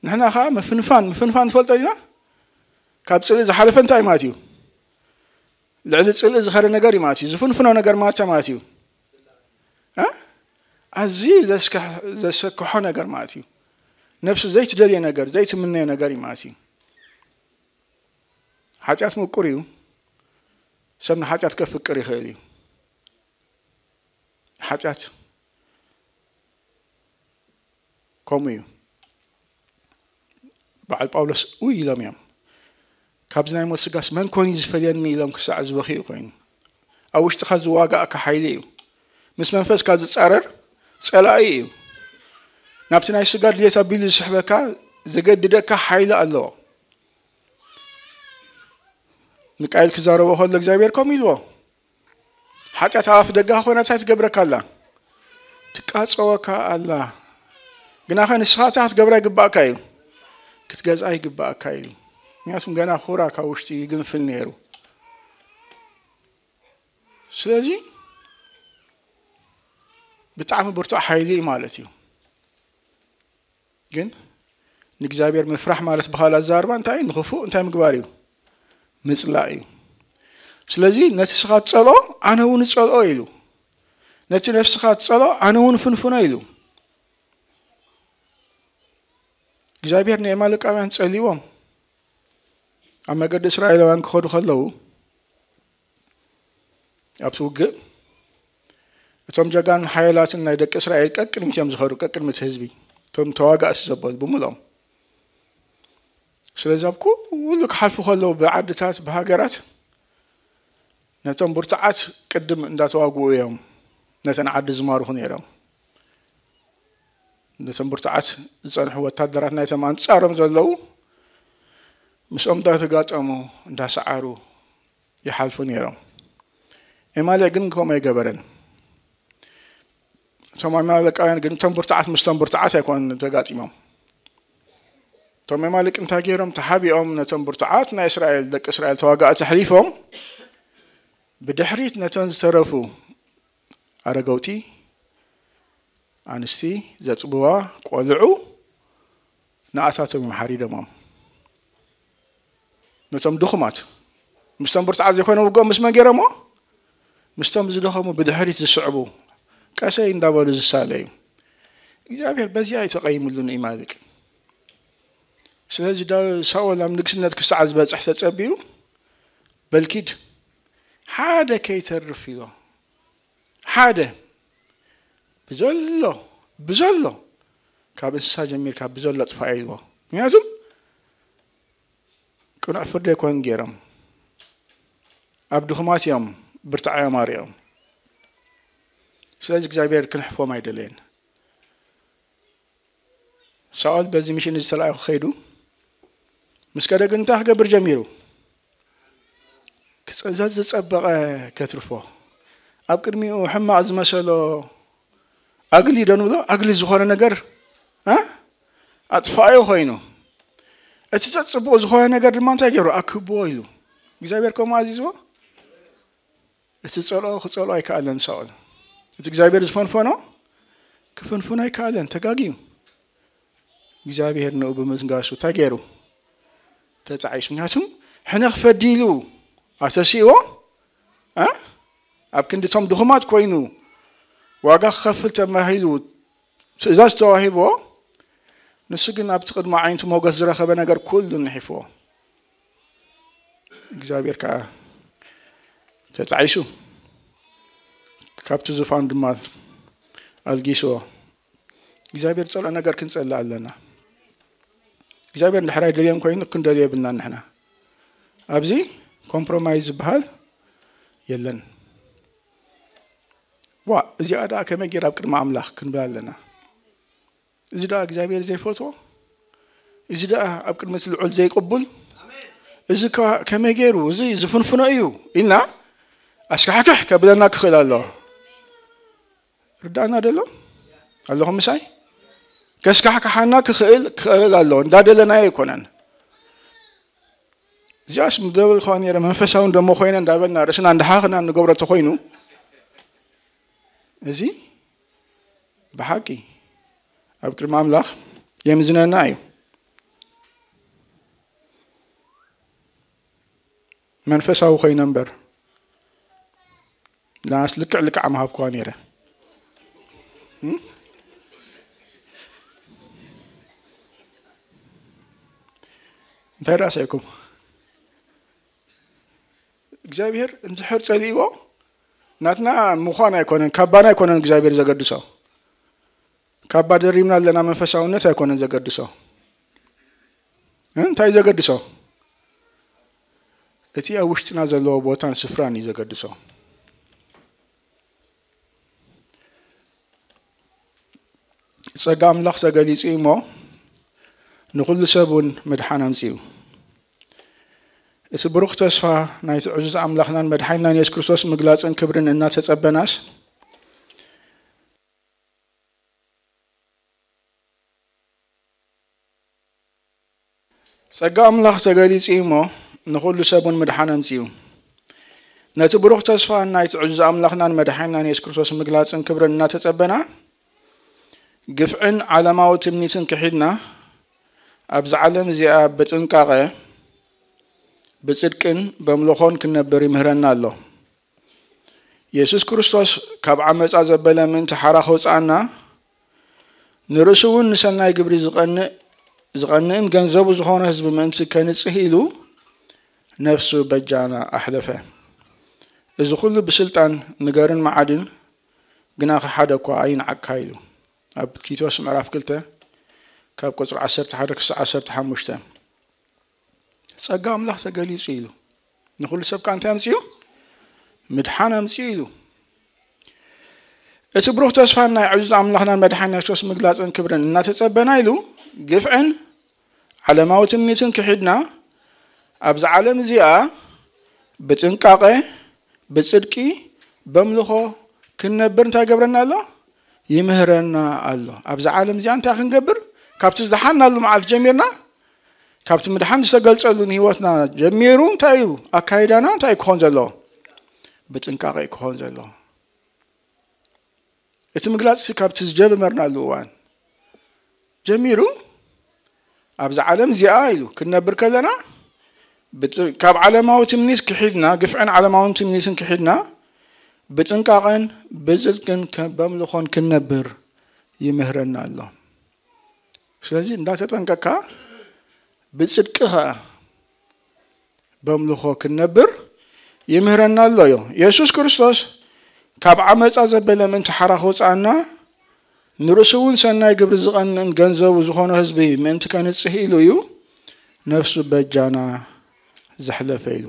ንሕና ኸዓ ምፍንፋን፣ ምፍንፋን ንፈልጦ ኢና። ካብ ጽልኢ ዝሓለፈ እንታይ ማለት እዩ? ልዕሊ ጽልኢ ዝኸደ ነገር እዩ ማለት እዩ። ዝፍንፍኖ ነገር ማለት እንታይ ማለት እዩ? እ? ኣዝዩ ዘስከሕ-፣ ዘሰክሖ ነገር ማለት እዩ። ነፍሱ ዘይትደልዮ ነገር፣ ዘይትምነዮ ነገር እዩ ማለት እዩ። ሓጢኣት ምቁር እዩ። ሰብ ንሓጢኣት ከፍቅር ይኽእል እዩ። ሓጢኣት ከምኡ እዩ። በዓል ጳውሎስ ውይ ኢሎም እዮም። ካብዚ ናይ ሞት ስጋስ መን ኮን እዩ ዝፈልየኒ ኢሎም ክሳዕ ዝበኽዩ ኮይኑ። ኣብ ውሽጥኻ ዝዋጋእካ ሓይሊ እዩ። ምስ መንፈስካ ዝጻረር ጸላኢ እዩ። ናብቲ ናይ ስጋ ድሌት ኣቢሉ ዝስሕበካ፣ ዘገድደካ ሓይሊ ኣለዎ። ንቃየል ክዛረቦ ከሎ እግዚኣብሔር ከምኡ ኢልዎ። ሓጢኣት ኣብ ኣፍ ደገኻ ኮይና እንታይ ትገብረካ ኣላ? ትቃጸወካ ኣላ። ግናኸ ንስኻ እንታይ ክትገብራ ይግባእካ እዩ? ክትገዝኣ ይግባእካ እዩ። ምክንያቱም ገና ኹራ ካብ ውሽጢ ይግንፍል ነይሩ። ስለዚ ብጣዕሚ ብርቱዕ ሓይሊ እዩ ማለት እዩ። ግን ንእግዚኣብሔር ምፍራሕ ማለት ብኻልእ ኣዘራርባ እንታይ እዩ? ንኽፉእ እንታይ ምግባር እዩ? ምጽላእ እዩ። ስለዚ ነቲ ስኻ ትጸልኦ ኣነ እውን እጸልኦ ኢሉ። ነቲ ነፍስኻ ትጸልኦ ኣነ እውን ፍንፍኖ ኢሉ። እግዚኣብሔር ንኤማሌቃውያን ጸልዎም ኣብ መገዲ እስራኤላውያን ክኸዱ ከለዉ ኣብቲ ውግእ እቶም ጀጋኑን ሓያላትን ናይ ደቂ እስራኤል ቀቅድሚት እዮም ዝኸዱ፣ ቀቅድሚት ህዝቢ፣ እቶም ተዋጋእቲ ዘበሉ ብምሎም። ስለዚ ኣብ ኩሉ ክሓልፉ ከለዉ ብዓድታት፣ ብሃገራት ነቶም ብርቱዓት ቅድም እንዳተዋግኡ እዮም ነተን ዓዲ ዝማርኹ ነይሮም። ነቶም ብርቱዓት ዝጸንሑ ወታደራት ናይቶም ኣንጻሮም ዘለዉ ምስኦም እንዳተጋጠሙ እንዳሰዓሩ ይሓልፉ ነይሮም። ኤማሌቅ ግን ከምኡ ኣይገበረን። እቶም ኣማሌቃውያን ግን እቶም ብርቱዓት ምስቶም ብርቱዓት ኣይኮኑን ተጋጢሞም። እቶም ኤማሌቅ እንታይ ገይሮም? ተሓቢኦም ነቶም ብርቱዓት ናይ እስራኤል፣ ደቂ እስራኤል ተዋጋእቲ ኣሕሊፎም ብድሕሪት ነተን ዝተረፉ ኣረገውቲ፣ ኣንስቲ፣ ዘጥብዋ፣ ቆልዑ ንኣታቶም እዮም ሓሪዶሞም። ነቶም ድኹማት፣ ምስቶም ብርቱዓት ዘይኮነ ውግኦም ምስ መን ገይሮሞ? ምስቶም ዝደኸሙ ብድሕሪት ዝስዕቡ፣ ቀሰይ እንዳበሉ ዝሳለዩ። እግዚኣብሔር በዚኣ እዩ ተቐይምሉ ንኤማሌቅ። ስለዚ ዳ-፣ ሳኦል ኣብ ንግስነት ክሳዕ ዝበጽሕ ተጸቢዩ፣ በል ኪድ ሓደ ከይተርፍ ኢሎ። ሓደ ብዘሎ፣ ብዘሎ፣ ካብ እንስሳ ጀሚርካ ብዘሎ ጥፋእ ኢልዎ። ምክንያቱም ቅኑዕ ፍርዲ ኣይኮኑን ገይሮም። ኣብ ድኹማት እዮም ብርትዓዮም ኣርእዮም። ስለዚ እግዚኣብሔር ክንሕፎም ኣይደለየን። ሳኦል በዚ ሚሽን እዚ ተላኢኹ ከይዱ ምስ ከደ ግን እንታይ ክገብር ጀሚሩ? ክጸ-፣ ዘዝጸበቐ ከትርፎ። ኣብ ቅድሚኡ ሕማቕ ዝመሰሎ ኣግሊ ዶ ንብሎ? ኣግሊ ዝኾነ ነገር፣ እ? ኣጥፋኣዮ ኮይኑ። እቲ ዘጽብቕ ዝኾነ ነገር ድማ እንታይ ገይሩ? ኣክብዎ ኢሉ። እግዚኣብሔር ከምኡ ኣዚዝዎ? እቲ ጸልኦ ክጸልኦ ኣይከኣለን ሳኦል። እቲ እግዚኣብሔር ዝፈንፈኖ ክፍንፍኖ ኣይከኣለን። ተጋግዩ። እግዚኣብሔር ንኡ ብምንጋሱ እንታይ ገይሩ? ተጣዒሱ። ምክንያቱም ሕነ ክፈዲ ኢሉ ኣተሲእዎ፣ እ? ኣብ ክንዲ እቶም ድኹማት ኮይኑ ዋጋ ክኸፍል ተማሂሉ ትእዛዝ ተዋሂብዎ፣ ንሱ ግን ኣብቲ ቅድሚ ዓይንቱ ሞገስ ዝረኸበ ነገር ኩሉ ንሒፍዎ። እግዚኣብሔር ከዓ ተጣዒሱ፣ ካብቲ ዙፋን ድማ ኣልጊስዎ። እግዚኣብሔር ጸልኦ ነገር ክንጸልእ ኣለና። እግዚኣብሔር እንድሕር ኣይደልዮን ኮይኑ ክንደልዮ የብልናን ንሕና። ኣብዚ ኮምፕሮማይዝ ዝበሃል የለን። ዋ፣ እዚኣ ደኣ ከመይ ገይራ ኣብ ቅድሚ ኣምላኽ ክንብል ኣለና? እዚ ደኣ እግዚኣብሔር ዘይፈትዎ? እዚ ደኣ ኣብ ቅድሚ እቲ ልዑል ዘይቅቡል? እዚ ከ-፣ ከመይ ገይሩ እዚ ዝፍንፍኖ እዩ ኢልና ኣስካሕክሕ ከብለና ክኽእል ኣለዎ። ርዳእና ደሎ ኣለኹም ምሳይ? ከስካሕክሓና ክኽእል፣ ክኽእል ኣለዎ። እንዳደለናዮ ኣይኮነን። እዚኣስ ምደብል ከዋ ነይረ መንፈሳዊ እንደሞ ኮይነ እንዳበልና ርእስና እንዳሓኽና እንገብሮ ተኾይኑ፣ እዚ ብሓቂ ኣብ ቅድሚ ኣምላኽ የምዝነና እዩ። መንፈሳዊ ኮይነ እምበር፣ ዳስ ልክዕ ልክዕ ምሃብኩዋ ነይረ። እም? እንታይ ራእሰይኩም? እግዚኣብሔር እንድሕር ጸሊእዎ፣ ናትና ምዃን ኣይኮነን፣ ካባና ኣይኮነን እግዚኣብሔር ዘገድሶ። ካባ ደሪብና ኣለና መንፈሳውነት ኣይኮነን ዘገድሶ። እንታይ ዘገድሶ? እቲ ኣብ ውሽጥና ዘለዎ ቦታን ስፍራን እዩ ዘገድሶ። ጸጋ ኣምላኽ ተገሊጹ እዩ እሞ፣ ንኹሉ ሰብ እውን ምድሓን ኣምጺኡ። እቲ ብሩኽ ተስፋ ናይቲ ዕዙዝ ኣምላኽናን መድሓኒናን የሱስ ክርስቶስ ምግላጽን ክብርን እናተጸበናስ፣ ጸጋ ኣምላኽ ተገሊጹ እዩ እሞ፣ ንኹሉ ሰብ እውን ምድሓን ኣምጺኡ። ነቲ ብሩኽ ተስፋ ናይቲ ዕዙዝ ኣምላኽናን መድሓኒናን የሱስ ክርስቶስ ምግላጽን ክብርን እናተጸበና፣ ግፍዕን ዓለማዊ ትምኒትን ክሒድና፣ ኣብዚ ዓለም እዚኣ ብጥንቃቐ፣ ብጽድቅን በምልኾን ክንነብር ይምህረና ኣሎ። የሱስ ክርስቶስ ካብ ዓመጻ ዘበለ ምእንቲ ሓራ ከውጽኣና፣ ንርእሱ እውን ንሰናይ ግብሪ ዝቐንእ፣ ዝቐንእን ገንዘቡ ዝኾነ ህዝቢ ምእንቲ ከንጽህ ኢሉ ነፍሱ በጃና ኣሕለፈ። እዚ ኩሉ ብስልጣን ንገርን መዓድን፣ ግናኸ ሓደ እኳ ኣይንዓካ ኢሉ። ኣብ ቲቶስ ምዕራፍ ክልተ ካብ ቁጽሪ ዓሰርተ ሓደ ክሳዕ ዓሰርተ ሓሙሽተ። ጸጋ ኣምላኽ ተገሊጹ ኢሉ። ንኹሉ ሰብ ከኣ እንታይ ኣምጺኡ? ምድሓን ኣምጺኡ ኢሉ። እቲ ብሩኽ ተስፋን ናይ ዕዙዝ ኣምላኽናን መድሓኒና ክርስቶስ ምግላጽን ክብርን እናተጸበና ኢሉ፣ ግፍዕን ዓለማዊ ትምኒትን ክሒድና፣ ኣብዚ ዓለም እዚኣ ብጥንቃቐ፣ ብጽድቂ፣ በምልኾ ክንነብር እንታይ ይገብረና ኣሎ? ይምህረና ኣሎ። ኣብዚ ዓለም እዚኣ እንታይ ክንገብር? ካብቲ ዝደሓናሉ መዓልቲ ጀሚርና፣ ካብቲ ምድሓን ዝተገልጸሉ ንህይወትና ጀሚሩ እንታይ እዩ? ኣካይዳና እንታይ ክኾን ዘለዎ? ብጥንቃቐ ክኾን ዘለዎ። እቲ ምግላጽ ካብቲ ዝጀመርናሉ እዋን ጀሚሩ፣ ኣብዚ ዓለም እዚኣ ኢሉ ክንነብር ከለና፣ ብጥ-፣ ካብ ዓለማዊ ትምኒት ክሒድና፣ ግፍዕን ዓለማውን ትምኒትን ክሒድና፣ ብጥንቃቐን ብጽድቅን ከ-፣ በምልኾን ክንነብር ይምህረና ኣሎ። ስለዚ እንዳተጠንቀቅካ ብጽድቂ ኸኣ በምልኾ ክንነብር ይምህረና ኣሎ እዩ። የሱስ ክርስቶስ ካብ ዓመጻ ዘበለ ምእንቲ ሓራ ከውጽኣና፣ ንርእሱ እውን ሰናይ ግብሪ ዝቐንእን ገንዘቡ ዝኾነ ህዝቢ ምእንቲ ከንጽህ ኢሉ እዩ ነፍሱ በጃና ዘሕለፈ ኢሉ።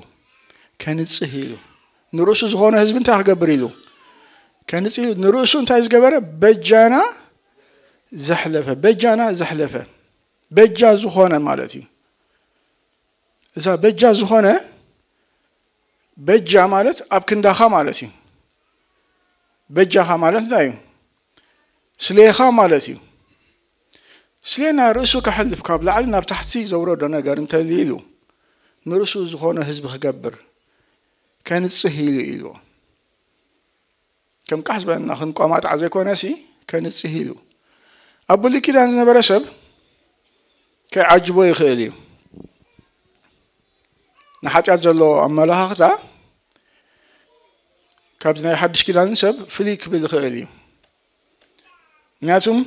ከንጽህ ኢሉ። ንርእሱ ዝኾነ ህዝቢ እንታይ ክገብር ኢሉ? ከንጽህ ኢሉ። ንርእሱ እንታይ ዝገበረ? በጃና ዘሕለፈ። በጃና ዘሕለፈ። በጃ ዝኾነ ማለት እዩ። እዛ በጃ ዝኾነ፣ በጃ ማለት ኣብ ክንዳኻ ማለት እዩ። በጃኻ ማለት እንታይ እዩ? ስሌኻ ማለት እዩ። ስሌና ርእሱ ከሕልፍ፣ ካብ ላዕሊ ናብ ታሕቲ ዘውረዶ ነገር እንተልዩ ኢሉ፣ ንርእሱ ዝኾነ ህዝቢ ክገብር ከንጽህ ኢሉ ኢልዎ። ከም ቃሕ ዝበለና ክንቋማጣዕ ዘይኮነሲ፣ ከንጽህ ኢሉ። ኣብ ብሉይ ኪዳን ዝነበረ ሰብ ከይዓጅቦ ይኽእል እዩ። ንሓጢኣት ዘለዎ ኣመለኻኽታ ካብዚ ናይ ሓድሽ ኪዳን ሰብ ፍልይ ክብል ይኽእል እዩ። ምክንያቱም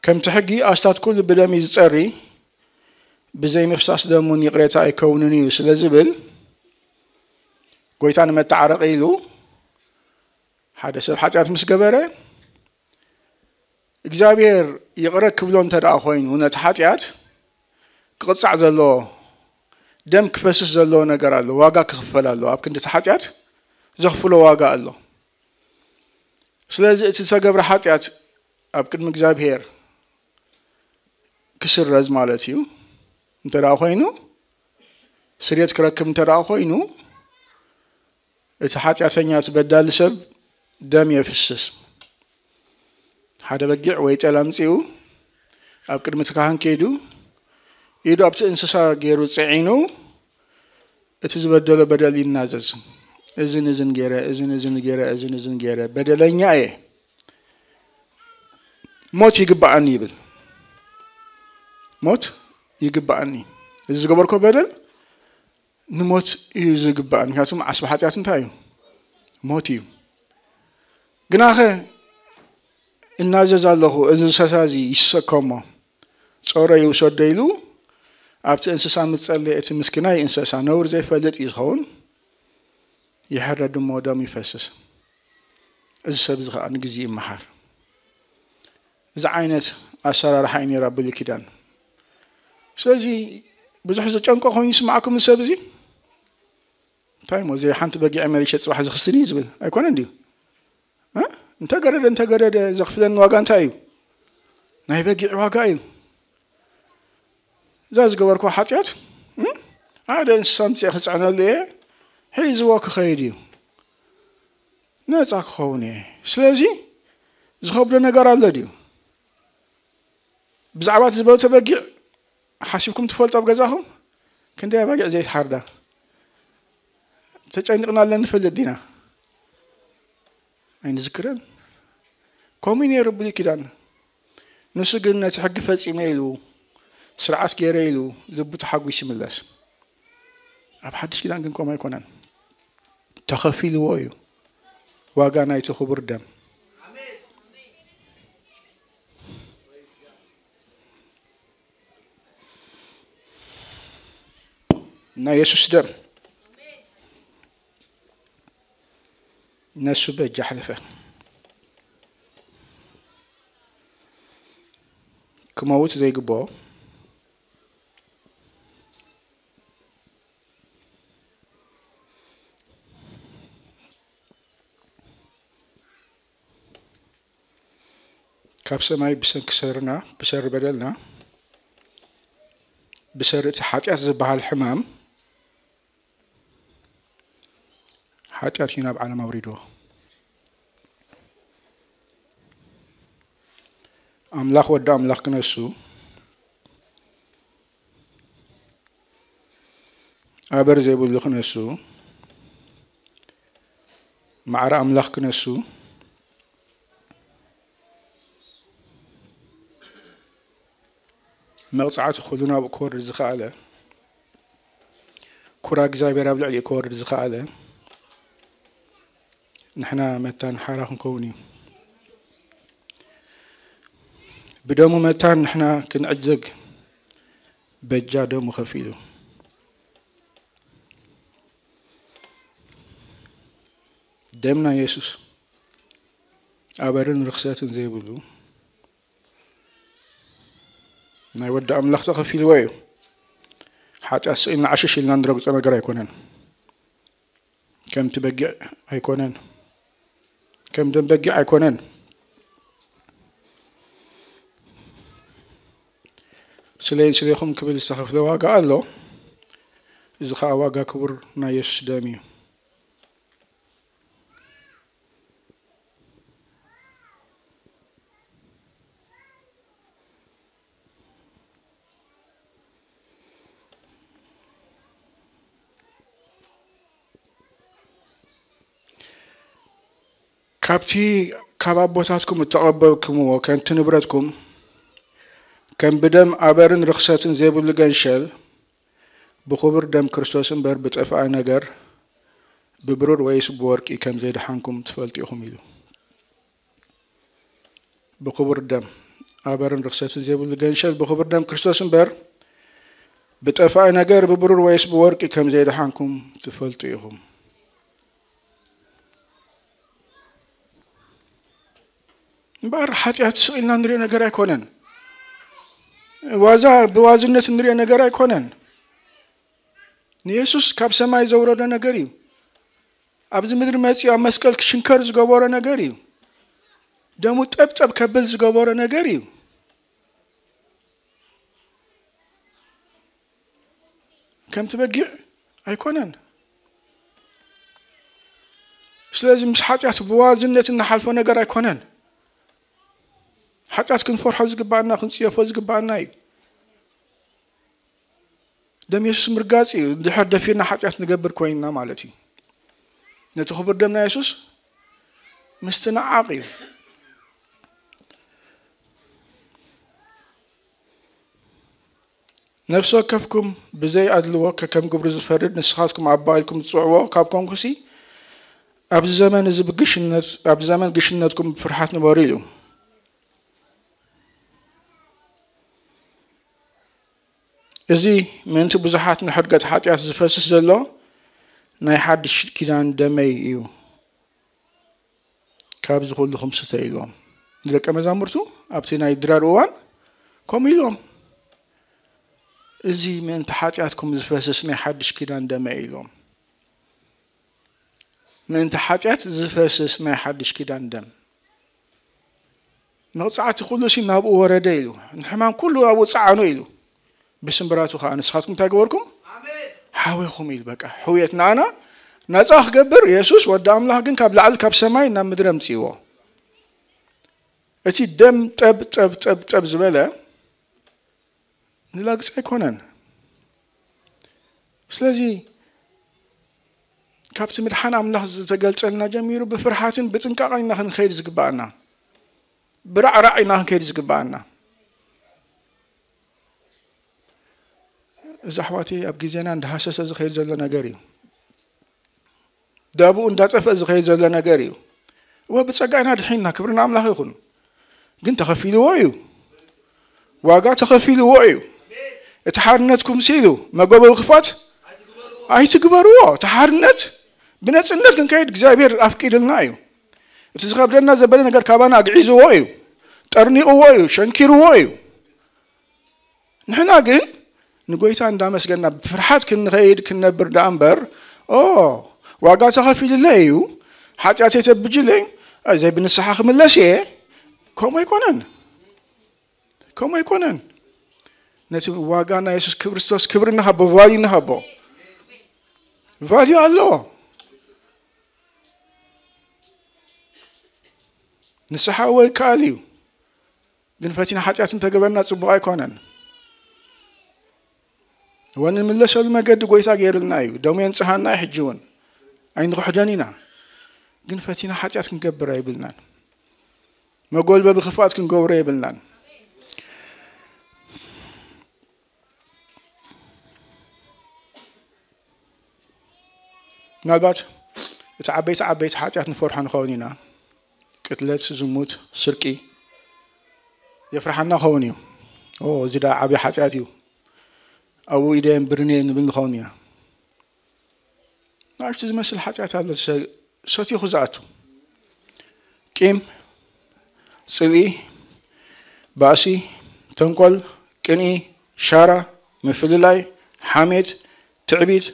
ከምቲ ሕጊ ኣስታት ኩሉ ብደም እዩ ዝጸሪ፣ ብዘይ ምፍሳስ ደሙን ይቕሬታ ኣይከውንን እዩ ስለ ዝብል፣ ጎይታ ንመተዓረቂ ኢሉ ሓደ ሰብ ሓጢኣት ምስ ገበረ፣ እግዚኣብሔር ይቕረ ክብሎ እንተ ደኣ ኮይኑ፣ ነቲ ሓጢኣት ክቕጻዕ ዘለዎ፣ ደም ክፈስስ ዘለዎ ነገር ኣሎ፣ ዋጋ ክኽፈል ኣሎ። ኣብ ክንዲ እቲ ሓጢኣት ዘኽፍሎ ዋጋ ኣሎ። ስለዚ እቲ ዝተገብረ ሓጢኣት ኣብ ቅድሚ እግዚኣብሔር ክስረዝ ማለት እዩ። እንተ ደኣ ኮይኑ፣ ስርየት ክረክብ እንተ ደኣ ኮይኑ፣ እቲ ሓጢኣተኛ፣ እቲ በዳሊ ሰብ ደም የፍስስ። ሓደ በጊዕ ወይ ጤል ኣምጺኡ ኣብ ቅድሚ እቲ ካህን ከይዱ፣ ኢዱ ኣብቲ እንስሳ ገይሩ ጽዒኑ፣ እቲ ዝበደሎ በደል ይናዘዝ። "እዝን እዝን ገይረ፣ እዝን እዝን ገይረ፣ እዝን እዝን ገይረ፣ በደለኛ እየ፣ ሞት ይግባኣኒ" ይብል። "ሞት ይግባኣኒ፣ እዚ ዝገበርኮ በደል ንሞት እዩ ዝግባኣኒ፣ ምክንያቱም ዓስቢ ሓጢኣት እንታይ እዩ? ሞት እዩ። ግናኸ እናዘዝ ኣለኹ፣ እዚ እንስሳ እዚ ይሰከሞ፣ ጾረ ይውሰዶ" ኢሉ ኣብቲ እንስሳ ምስ ጸለየ፣ እቲ ምስኪናይ እንስሳ ነውሪ ዘይፈልጥ እዩ ዝኸውን፣ ይሕረድ እሞ ደሙ ይፈስስ። እዚ ሰብ እዚ ኸኣ ንግዜ ይመሓር። እዚ ዓይነት ኣሰራርሓ እዩ ነይሩ ኣብ ብሉይ ኪዳን። ስለዚ ብዙሕ ዘጨንቆ ኮይኑ ይስማዕኩም እዚ ሰብ እዚ? እንታይ እሞ፣ "እዚ ሓንቲ በጊዕ መሊሸ ጽባሕ ዝኽስኒ" እዩ ዝብል ኣይኮነን ድዩ? እ? "እንተገረደ፣ እንተገረደ ዘኽፍለኒ ዋጋ እንታይ እዩ? ናይ በጊዕ ዋጋ እዩ። እዛ ዝገበርኩ ሓጢኣት፣ እ? ሓደ እንስሳ ኣምጺኤ ክጽዕነሉ እየ፣ ሒዝዎ ክኸይድ እዩ። ነጻ ክኸውን እየ። ስለዚ ዝኸብዶ ነገር ኣሎ ድዩ?" ብዛዕባ እቲ ዝበልቶ በጊዕ ሓሲብኩም ትፈልጡ? ኣብ ገዛኹም ክንደይ ኣባጊዕ ዘይትሓርዳ? ተጨኒቕናለን ንፈልጥ ዲና? ኣይንዝክረን። ከምኡ እዩ ነይሩ ብሉይ ኪዳን። ንሱ ግን ነቲ ሕጊ ፈጺመ ኢሉ፣ ስርዓት ገይረ ኢሉ፣ ልቡ ተሓጒሱ ይምለስ። ኣብ ሓድሽ ኪዳን ግን ከምኡ ኣይኮነን። ተኸፊልዎ እዩ ዋጋ ናይቲ ክቡር ደም። ናይ የሱስ ደም ነሱ በጃ ኣሕለፈ። ክመውት ዘይግብኦ፣ ካብ ሰማይ ብሰንኪ ሰርና፣ ብሰሪ በደልና፣ ብሰሪ እቲ ሓጢኣት ዝበሃል ሕማም፣ ሓጢኣት እዩ ናብ ዓለም ኣውሪድዎ። ኣምላኽ ወዲ ኣምላኽ ክነሱ፣ ኣበር ዘይብሉ ክነሱ፣ ማዕረ ኣምላኽ ክነሱ፣ መቕጻዕቲ ኩሉ ናብኡ ክወርድ ዝኸኣለ፣ ኩራ እግዚኣብሔር ኣብ ልዕሊኡ ክወርድ ዝኸኣለ፣ ንሕና መታን ሓራ ክንከውን እዩ። ብደሙ መታን ንሕና ክንዕደግ በጃ ደሙ ከፊሉ። ደምና የሱስ ኣበርን ርኽሰትን ዘይብሉ ናይ ወዲ ኣምላኽ ተኸፊልዎ እዩ። ሓጢኣት ስኢልና ዓሽሽ ኢልና ንረግጾ ነገር ኣይኮነን። ከምቲ በጊዕ ኣይኮነን። ከም ደም በጊዕ ኣይኮነን። ስለይን ስለይኹም ክብል ዝተኸፍለ ዋጋ ኣሎ። እዚ ኸኣ ዋጋ ክቡር ናይ የሱስ ደም እዩ። ካብቲ ካብ ኣቦታትኩም እተቐበልኩምዎ ከንቲ ንብረትኩም፣ ከም ብደም ኣበርን ርኽሰትን ዘይብሉ ገንሸል፣ ብኽቡር ደም ክርስቶስ እምበር ብጠፍኣይ ነገር፣ ብብሩር ወይስ ብወርቂ ከም ዘይደሓንኩም ትፈልጡ ኢኹም ኢሉ። ብኽቡር ደም፣ ኣበርን ርኽሰትን ዘይብሉ ገንሸል ብኽቡር ደም ክርስቶስ እምበር፣ ብጠፍኣይ ነገር፣ ብብሩር ወይስ ብወርቂ ከም ዘይደሓንኩም ትፈልጡ ኢኹም። እምበኣር ሓጢኣት ስቕ ኢልና ንሪኦ ነገር ኣይኮነን። ዋዛ፣ ብዋዝነት ንሪኦ ነገር ኣይኮነን። ንየሱስ ካብ ሰማይ ዘውረዶ ነገር እዩ። ኣብዚ ምድሪ መጺኡ ኣብ መስቀል ክሽንከር ዝገበሮ ነገር እዩ። ደሙ ጠብጠብ ከብል ዝገበሮ ነገር እዩ። ከምቲ በጊዕ ኣይኮነን። ስለዚ ምስ ሓጢኣት ብዋዝነት እንሓልፎ ነገር ኣይኮነን። ሓጢኣት ክንፈርሖ ዝግባኣና፣ ክንጽየፎ ዝግባኣና እዩ። ደም የሱስ ምርጋጽ እዩ፣ እንድሕር ደፊርና ሓጢኣት ንገብር ኮይንና ማለት እዩ። ነቲ ክቡር ደም ናይ የሱስ ምስትንዓቕ እዩ። ነፍሲ ወከፍኩም ብዘይ ኣድልዎ ከከም ግብሩ ዝፈርድ ንስኻትኩም ኣባ ኢልኩም ትጽውዕዎ ካብ ኮንኩሲ፣ ኣብዚ ዘመን እዚ ብግሽነት፣ ኣብዚ ዘመን ግሽነትኩም ብፍርሓት ንበሩ ኢሉ። እዚ ምእንቲ ብዙሓት ንሕድገት ሓጢኣት ዝፈስስ ዘሎ ናይ ሓድሽ ኪዳን ደመይ እዩ። ካብዚ ኩልኹም ስተ ኢልዎም። ንደቀ መዛሙርቱ ኣብቲ ናይ ድራር እዋን ከምኡ ኢልዎም። እዚ ምእንቲ ሓጢኣትኩም ዝፈስስ ናይ ሓድሽ ኪዳን ደመይ ኢልዎም። ምእንቲ ሓጢኣት ዝፈስስ ናይ ሓድሽ ኪዳን ደም። መቕጻዕቲ ኩሉ ሲ ናብኡ ወረደ ኢሉ። ንሕማም ኩሉ ናብኡ ጸዓኑ ኢሉ። ብስምብራቱ ከኣ ንስኻትኩም እንታይ ገበርኩም? ሓዊኹም ኢሉ። በቃ ሕውየት ንኣና ነጻ ክገብር የሱስ ወዲ ኣምላኽ ግን ካብ ላዕሊ ካብ ሰማይ ናብ ምድሪ ኣምጽእዎ። እቲ ደም ጠብ ጠብ ጠብ ጠብ ዝበለ ንላግጺ ኣይኮነን። ስለዚ ካብቲ ምድሓን ኣምላኽ ዝተገልጸልና ጀሚሩ ብፍርሓትን ብጥንቃቐን ኢና ክንከይድ ዝግባኣና። ብራዕራዕ ኢና ክንከይድ ዝግባኣና። እዚ ኣሕዋተይ ኣብ ግዜና እንዳሃሰሰ ዝኸይድ ዘሎ ነገር እዩ። ዳብኡ እንዳጠፍአ ዝኸይድ ዘሎ ነገር እዩ። እወ ብጸጋ ኢና ድሒንና፣ ክብሪ ንኣምላኽ ይኹን። ግን ተኸፊልዎ እዩ። ዋጋ ተኸፊልዎ እዩ። እቲ ሓርነትኩም ሲሉ መጎበ ክፋት ኣይትግበርዎ። እቲ ሓርነት ብነጽነት ክንከይድ እግዚኣብሔር ኣፍቂድልና እዩ። እቲ ዝኸብደና ዘበለ ነገር ካባና ኣግዒዝዎ እዩ። ጠርኒቕዎ እዩ። ሸንኪርዎ እዩ። ንሕና ግን ንጎይታ እንዳመስገና ብፍርሓት ክንኸይድ ክንነብር ደኣ እምበር፣ ኦ ዋጋ ተኸፊሉለይ እዩ፣ ሓጢኣተይ ተብጅለይ፣ ኣይ፣ ዘይ ብንስሓ ክምለስ እየ። ከምኡ ኣይኮነን። ከምኡ ኣይኮነን። ነቲ ዋጋ ናይ የሱስ ክርስቶስ ክብሪ ንሃቦ፣ ቫልዩ ንሃቦ። ቫልዩ ኣለዎ። ንስሓ እወ ይከኣል እዩ። ግን ፈቲና ሓጢኣት እንተገበርና ጽቡቕ ኣይኮነን። እወ ንምለሰሉ መገዲ ጎይታ ገይሩልና እዩ። ደሙ የንጽሃና እዩ ሕጂ እውን። ኣይንኽሕደን ኢና። ግን ፈቲና ሓጢኣት ክንገብር ኣይብልናን። መጎልበቢ ክፍኣት ክንገብሮ የብልናን። ምናልባት እቲ ዓበይቲ ዓበይቲ ሓጢኣት ንፈርሖ ንኸውን ኢና። ቅትለት፣ ዝሙት፣ ስርቂ የፍርሓና ኸውን እዩ። ኦ፣ እዚ ደኣ ዓብዪ ሓጢኣት እዩ። ኣብኡ ኢደ የንብርን እየ ንብል ንኸውን ኢና። ንኣሽቱ ዝመስል ሓጢኣት ኣሎ፣ ሰ-፣ ሰቲኹ ዝኣቱ። ቂም፣ ጽልኢ፣ ባእሲ፣ ተንኮል፣ ቅንኢ፣ ሻራ፣ ምፍልላይ፣ ሓሜት፣ ትዕቢት፣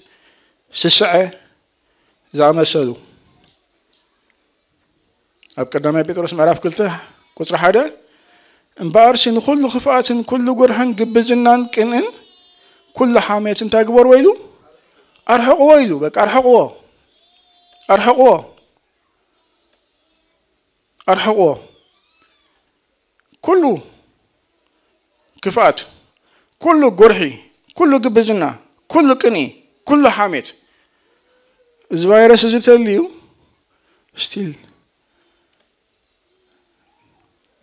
ስስዐ ዝኣመሰሉ። ኣብ ቀዳማይ ጴጥሮስ ምዕራፍ ክልተ ቁጽሪ ሓደ፣ እምበኣርሲ ንኹሉ ክፍኣትን ኩሉ ጉርሕን ግብዝናን ቅንእን ኩሉ ሓሜት እንታይ ግበርዎ ኢሉ? ኣርሕቕዎ ኢሉ። በቃ ኣርሕቕዎ። ኣርሕቕዎ። ኣርሕቕዎ። ኩሉ ክፍኣት፣ ኩሉ ጉርሒ፣ ኩሉ ግብዝና፣ ኩሉ ቅንኢ፣ ኩሉ ሓሜት። እዚ ቫይረስ እዚ ተልዩ ስቲል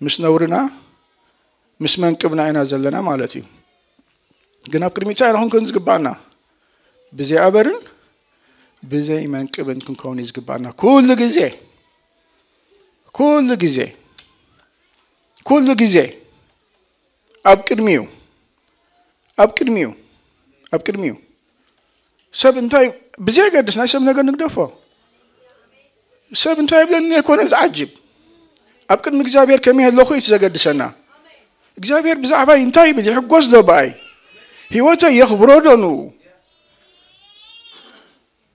ምስ ነውርና ምስ መንቅብና ኢና ዘለና ማለት እዩ። ግን ኣብ ቅድሚት እንታይ ኢና ክንከውን ዝግባኣና? ብዘይ ኣበርን ብዘይ መንቅብን ክንከውን እዩ ዝግባኣና። ኩሉ ግዜ፣ ኩሉ ግዜ፣ ኩሉ ግዜ ኣብ ቅድሚኡ፣ ኣብ ቅድሚኡ፣ ኣብ ቅድሚኡ። ሰብ እንታይ ብዘየገድስ ናይ ሰብ ነገር ንግደፎ። ሰብ እንታይ ይብለኒ ኣይኮነ ዝዓጅብ። ኣብ ቅድሚ እግዚኣብሔር ከመይ ኣለኹ እዩ እቲ ዘገድሰና። እግዚኣብሔር ብዛዕባይ እንታይ ይብል? ይሕጎስ ዶ ብኣይ? ህይወተይ የኽብሮ ዶ ንኡ?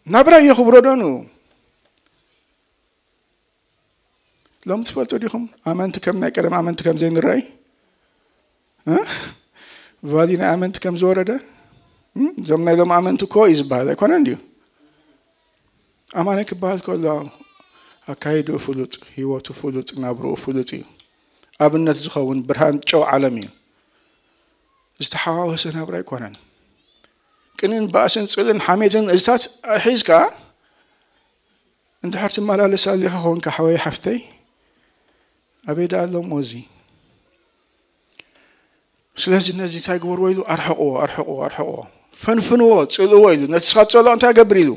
ናብራይ የኽብሮ ዶ ንኡ? ሎም ትፈልጡ ዲኹም? ኣመንቲ ከም ናይ ቀደም ኣመንቲ ከም ዘይንረኣይ? እ? ቫልዩ ናይ ኣመንቲ ከም ዝወረደ? እም? እዞም ናይ ሎም ኣመንቲ እኮ እዩ ዝበሃል ኣይኮነን ድዩ? ኣማኒ ክበሃል ከሎ ኣካይድኡ ፍሉጥ፣ ህይወቱ ፍሉጥ፣ ናብርኡ ፍሉጥ እዩ። ኣብነት ዝኸውን ብርሃን ጨው ዓለም እዩ። ዝተሓዋወሰ ናብራ ኣይኮነን። ቅንን ባእስን ጽልን ሓሜትን እዝታት ሒዝካ እንድሕር ትመላለስ ኣሊኻ ኾንካ ሓወይ ሓፍተይ ኣበይ ደኣ ኣሎ እሞ እዚ? ስለዚ ነዚ እንታይ ግበርዎ ኢሉ ኣርሕቕዎ ኣርሕቕዎ ኣርሕቕዎ ፈንፍንዎ ጽልእዎ ኢሉ ነቲ ስኻ ትጸልኦ እንታይ ገብር ኢሉ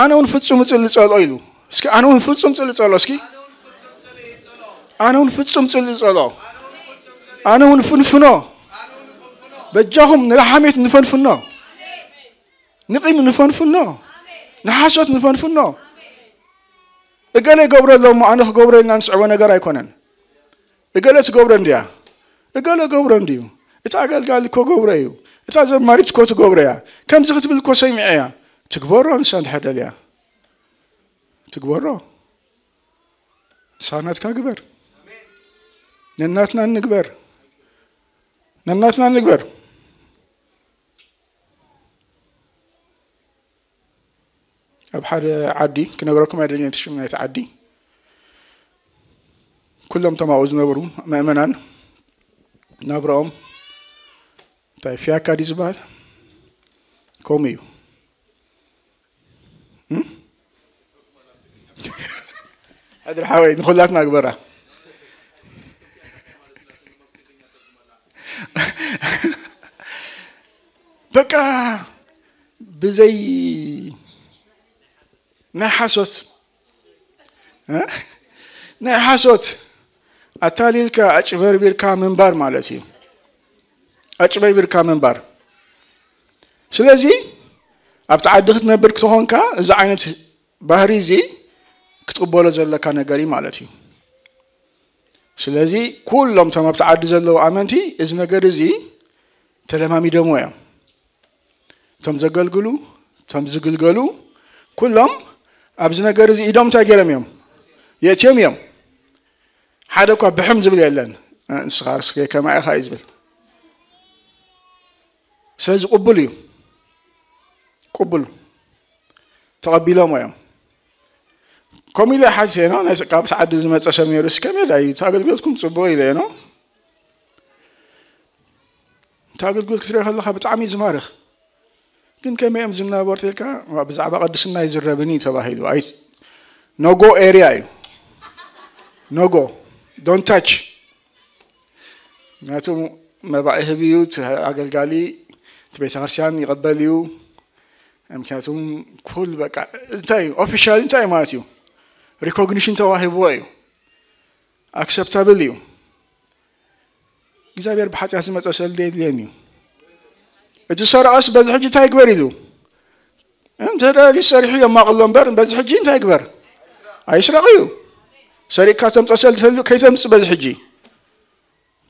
ኣነ እውን ፍጹም እጽሊ ጸልኦ ኢሉ እስኪ ኣነ እውን ፍጹም ጽሊ ጸልኦ እስኪ ኣነ እውን ፍጹም ጽሊ ጸልኦ ኣነ እውን ፍንፍኖ በጃኹም ንላሓሜት ንፈንፍኖ ንቂም ንፈንፍኖ ንሓሶት ንፈንፍኖ እገለ ይገብሮ ኣሎ እሞ ኣነ ክገብሮ ኢልና ንስዕቦ ነገር ኣይኮነን እገለ ትገብሮ እንድያ እገለ ገብሮ እንድዩ እቲ ኣገልጋሊ እኮ ገብሮ እዩ እታ ዘማሪት እኮ ትገብሮ እያ ከምዚ ክትብል እኮ ሰሚዐ እያ ትግበሮ ንሳ እንድሕር ደልያ ትግበሮ ንሳ ናትካ ግበር ነናትና ንግበር ነናትና ንግበር ኣብ ሓደ ዓዲ ክነግረኩም ኣይደልን እቲ ሽም ናይቲ ዓዲ ኩሎም ተማኡ ዝነበሩ ምእመናን ናብረኦም እንታይ ፍያካ ድዩ ዝበሃል ከምኡ እዩ ሕድሪ ሓወይ ንኩላትና ግበራ በቃ ብዘይ ናይ ሓሶት ናይ ሓሶት ኣታሊልካ ኣጭበርቢርካ ምንባር ማለት እዩ ኣጭበርቢርካ ምንባር ስለዚ ኣብቲ ዓዲ ክትነብር ክትኾንካ እዚ ዓይነት ባህሪ እዚ ክትቕበሎ ዘለካ ነገር እዩ ማለት እዩ ስለዚ ኩሎም እቶም ኣብቲ ዓዲ ዘለዉ ኣመንቲ እዚ ነገር እዚ ተለማሚዶሞ እዮም እቶም ዘገልግሉ እቶም ዝግልገሉ ኩሎም ኣብዚ ነገር እዚ ኢዶም እንታይ ገይሮም እዮም የእትዮም እዮም ሓደ እኳ ብሕም ዝብል የለን ንስኻ ርስከ ከማ ኢኻ እዩ ዝብል ስለዚ ቅቡል እዩ ቅቡል ተቐቢሎም እዮም ከምኡ ኢለ ሓቲተ ኖ ካብ ሰዓዲ ዝመፀ ሰብ ነይሩ ሲ ከመይ ዳዩ እቲ ኣገልግሎትኩም ፅቡቅ ኢለ ኖ እቲ ኣገልግሎት ክትሪኦ ከለካ ብጣዕሚ እዩ ዝማርኽ ግን ከመይ እዮም ዝናበሩ ተልካ ብዛዕባ ቅድስና ይዝረብን እዩ ተባሂሉ ኣይ no go area እዩ no go don't touch ምክንያቱ መባእ ህብ እዩ እቲ ኣገልጋሊ እቲ ቤተክርስትያን ይቐበል እዩ ምክንያቱም ኩል በቃ እንታይ እዩ ኦፊሻል እንታይ ማለት እዩ recognition ተዋሂብዎ እዩ acceptable እዩ እግዚኣብሔር ብሓጢኣት ዝመፀ ሰልደ የድልየን እዩ እቲ ሰረቐስ በዚ ሕጂ እንታይ ይግበር ኢሉ እንተ ደሊ ሰሪሑ የማቕሎ እምበር በዚ ሕጂ እንታይ ይግበር ኣይስረቕ እዩ ሰሪቕካ ተምፀ ሰልደ ተልዩ ከይተምፅ በዚ ሕጂ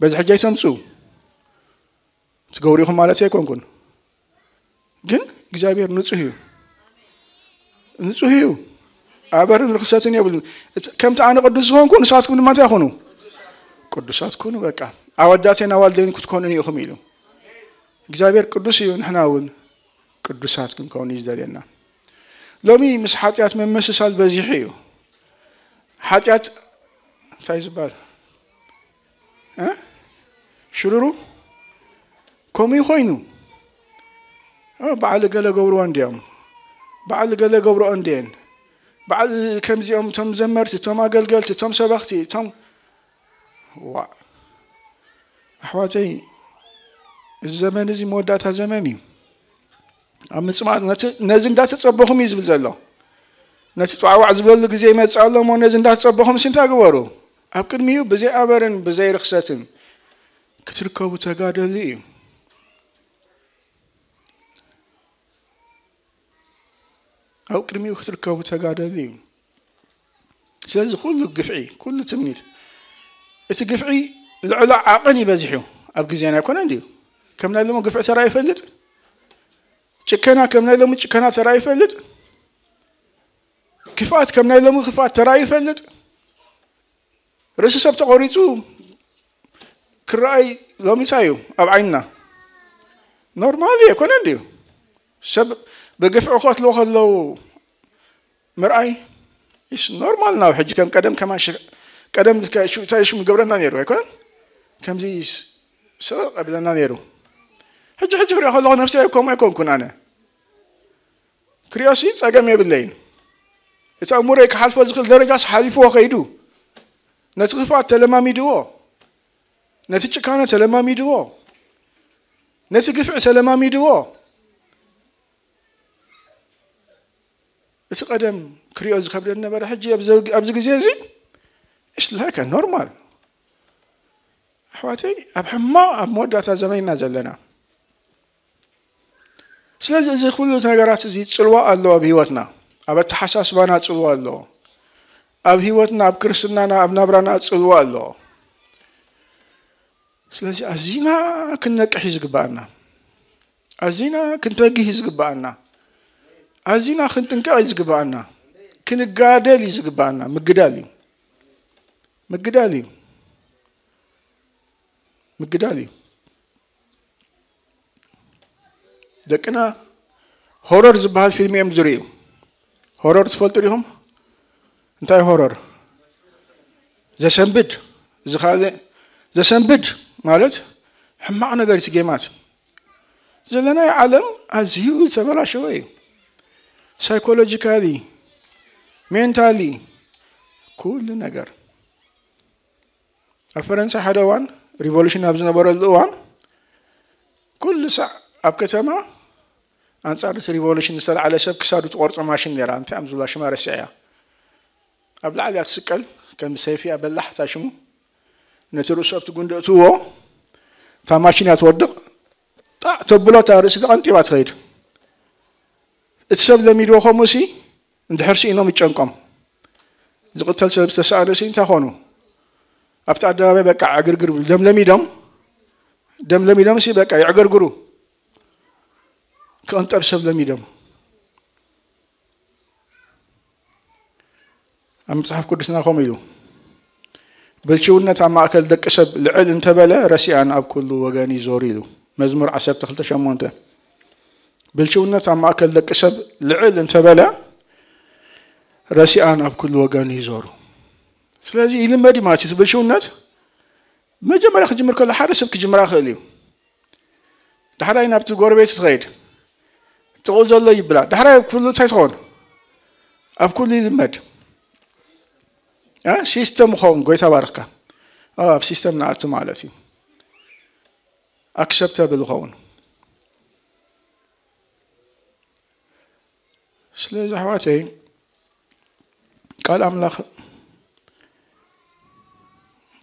በዚ ሕጂ ኣይተምፁ ትገብሩ ኢኹም ማለት ኣይኮንኩን ግን እግዚኣብሔር ንፁህ እዩ ንፁህ እዩ ኣበርን ርክሰትን የብሉን ከምቲ ኣነ ቅዱስ ዝኾንኩ ንሳትኩም ድማ እንታይ ይኹኑ ቅዱሳት ኩኑ በቃ ኣወዳቴን ኣዋልደን ክትኮኑን ኢኹም ኢሉ እግዚኣብሔር ቅዱስ እዩ ንሕና እውን ቅዱሳት ክንከውን እዩ ዝደልየና ሎሚ ምስ ሓጢኣት ምምስሳል በዚሑ እዩ ሓጢኣት እንታይ ዝበሃል ሽሩሩ ከምኡ ኮይኑ በዓል ገለ ገብርዎ እንዲዮም በዓል ገለ ገብርኦ እንዲየን በዓል ከምዚኦም እቶም ዘመርቲ እቶም ኣገልገልቲ እቶም ሰበኽቲ እቶም ዋ ኣሕዋተይ እዚ ዘመን እዚ መወዳእታ ዘመን እዩ ኣብ ምፅማቕ ነዚ እንዳተፀበኹም እዩ ዝብል ዘሎ ነቲ ጧዕዋዕ ዝበሉ ግዜ ይመፅእ ኣሎ እሞ ነዚ እንዳተፀበኹም ሲ እንታይ ግበሩ ኣብ ቅድሚኡ ብዘይ ኣበርን ብዘይ ርክሰትን ክትርከቡ ተጋደሉ እዩ ኣብ ቅድሚኡ ክትርከቡ ተጋደሉ እዩ ስለዚ ኩሉ ግፍዒ ኩሉ ትምኒት እቲ ግፍዒ ልዕሎ ዓቕን ይበዝሕ እዩ ኣብ ግዜና ኣይኮነ እንድዩ ከም ናይ ሎሚ ግፍዒ ተራ ይፈልጥ ጭከና ከም ናይ ሎሚ ጭከና ተራ ይፈልጥ ክፍኣት ከም ናይ ሎሚ ክፍኣት ተራ ይፈልጥ ርእሲ ሰብ ተቆሪፁ ክረኣይ ሎሚ እንታይ እዩ ኣብ ዓይንና ኖርማል እዩ ኣይኮነን ድዩ? ሰብ ብግፍዒ ክቐትልዎ ከለዉ ምርኣይ ስ ኖርማል ናው ሕጂ ከም ቀደም ከማን ሽ- ቀደም ከ- ሽ- እንታይ ሽም ገብረና ነይሩ ኣይኮነን? ከምዚ ስ- ስቕ ቀብለና ነይሩ። ሕጂ ሕጂ ክሪኦ ከለኹ ነፍሲ ኣይኮም ኣይኮንኩን ኣነ ክሪኦሲ ጸገም የብለይን። እቲ ኣእምሮይ ክሓልፎ ዝኽእል ደረጃስ ሓሊፍዎ ከይዱ ነቲ ክፍኣት ተለማሚድዎ፣ ነቲ ጭካነ ተለማሚድዎ፣ ነቲ ግፍዒ ተለማሚድዎ። እቲ ቀደም ክሪኦ ዝኸብደኒ ነበረ። ሕጂ ኣብዚ ኣብዚ ግዜ እዚ it's like a normal። ኣሕዋተይ ኣብ ሕማቕ ኣብ መወዳእታ ዘመንና ዘለና። ስለዚ እዚ ኩሉ ነገራት እዚ ጽልዋ ኣለዎ ኣብ ህይወትና፣ ኣብ ኣተሓሳስባና ጽልዋ ኣለዎ፣ ኣብ ህይወትና ኣብ ክርስትናና ኣብ ናብራና ጽልዋ ኣለዎ። ስለዚ ኣዚና ክንነቅሕ እዩ ዝግባኣና፣ ኣዚና ክንተግህ እዩ ዝግባኣና፣ ኣዚና ክንጥንቀቕ እዩ ዝግባኣና፣ ክንጋደል እዩ ዝግባኣና። ምግዳል እዩ ምግዳል እዩ ምግዳል እዩ። ደቅና ሆረር ዝበሃል ፊልም እዮም ዝርእዩ። ሆረር ትፈልጡ ዲኹም? እንታይ ሆረር? ዘሰንብድ እዚ ካልእ ዘሰንብድ ማለት ሕማቕ ነገር እቲ ጌማት ዘለናዮ ዓለም ኣዝዩ ዝተበላሸወ እዩ። ሳይኮሎጂካሊ ሜንታሊ ኩሉ ነገር ኣብ ፈረንሳ ሓደ እዋን ሪቮሉሽን ኣብ ዝነበረሉ እዋን ኩሉ ሳዕ ኣብ ከተማ ኣንጻር እቲ ሪቮሉሽን ዝተላዕለ ሰብ ክሳዱ ትቆርጾ ማሽን ነራ እንታይ ኣም ዝብላ ሽማ ረስዐያ ኣብ ላዕሊ ትስቀል ከም ሰይፊ በላሕ ታሽሙ ነቲ ርእሱ ኣብቲ ጉንዲ እትዎ እታ ማሽን እያ ትወድቕ ጣዕ ተብሎ እታ ርእሲ ተቐንጢባ ትኸይድ እቲ ሰብ ለሚድዎ ከምኡ ሲ እንድሕር ስኢኖም ይጨንቆም ዝቕተል ሰብ ዝተሰኣነ ሲ እንታይ ኾኑ ኣብቲ ኣደባባይ በቃ ዕግርግር ይብሉ ደም ለሚዶም ደም ለሚዶም ሲ በቃ ይዕገርግሩ ክቕንጠብ ሰብ ለሚዶም ኣብ መጽሓፍ ቅዱስና ከምኡ ኢሉ ብልሽውነት ኣብ ማእከል ደቂ ሰብ ልዕል እንተበለ ረሲኣን ኣብ ኩሉ ወገን ይዞሩ ኢሉ መዝሙር ዓሰርተ ክልተ ሸሞንተ ብልሽውነት ኣብ ማእከል ደቂ ሰብ ልዕል እንተበለ ረሲኣን ኣብ ኩሉ ወገን ይዞሩ ስለዚ ይልመድ እዩ ማለት እዩ ብልሽውነት መጀመርያ ክጅምር ከሎ ሓደ ሰብ ክጅምራ ይኽእል እዩ ዳሕራይ ናብቲ ጎረቤት ትኸይድ ጥቕኡ ዘሎ ይብላ ዳሕራይ ኩሉ እንታይ ትኸውን ኣብ ኩሉ ይልመድ ሲስተም ይኸውን ጎይታ ባርኽካ ኣብ ሲስተም ንኣቱ ማለት እዩ ኣክሰፕተብል ይኸውን ስለዚ ኣሕዋተይ ቃል ኣምላኽ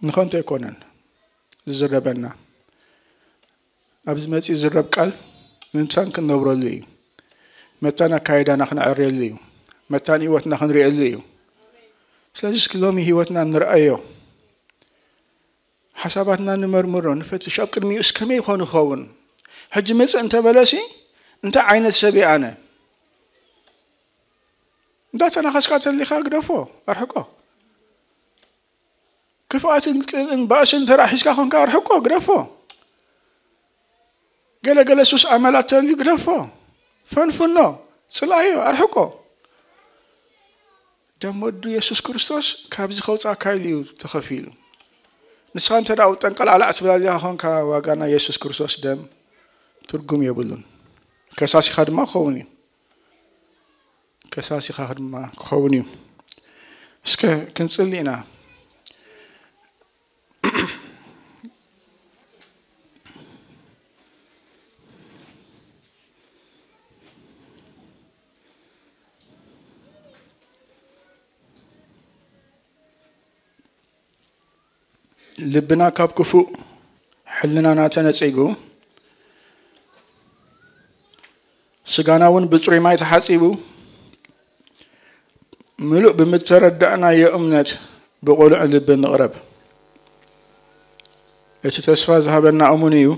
ንኸንቱ ኣይኮነን ዝዝረበና ኣብዚ መጺኡ ዝረብ ቃል ምምታን ክንነብረሉ እዩ። መታን ኣካይዳና ክነዕርየሉ እዩ። መታን ህይወትና ክንርእየሉ እዩ። ስለዚ እስኪ ሎሚ ህይወትና ንርኣዮ። ሓሳባትና ንመርምሮ፣ ንፈትሽ። ኣብ ቅድሚኡ እስከመይ ይኾን ይኸውን? ሕጂ ምጽእ እንተበለሲ እንታይ ዓይነት ሰብ እየ ኣነ? እንዳተናኸስካ ተሊኻ ግደፎ፣ ኣርሕቆ። ክፍኣትን ቅጥን ባእስን ተራሒስካ ኾንካ ኣርሕቆ፣ ግደፎ። ገለ ገለ ሱስ ኣመላት ተልዩ ግደፎ፣ ፈንፍኖ፣ ጽልኣዮ፣ ኣርሕቆ። ደም ወዱ የሱስ ክርስቶስ ካብዚ ከውጻካ ኢሉ እዩ ተኸፊሉ። ንስኻ እንተ ደኣ ጠንቀላዕላዕ ትብል ኣሊኻ ኾንካ ዋጋ ናይ የሱስ ክርስቶስ ደም ትርጉም የብሉን። ከሳሲኻ ድማ ክኸውን እዩ። ከሳሲኻ ድማ ክኸውን እዩ። እስከ ክንጽሊ ኢና። ልብና ካብ ክፉእ ሕልናና ተነጺጉ፣ ስጋና እውን ብጽሩይ ማይ ተሓጺቡ፣ ምሉእ ብምተረዳእናዮ እምነት ብቕሉዕ ልቢ ንቕረብ። እቲ ተስፋ ዝሃበና እሙን እዩ።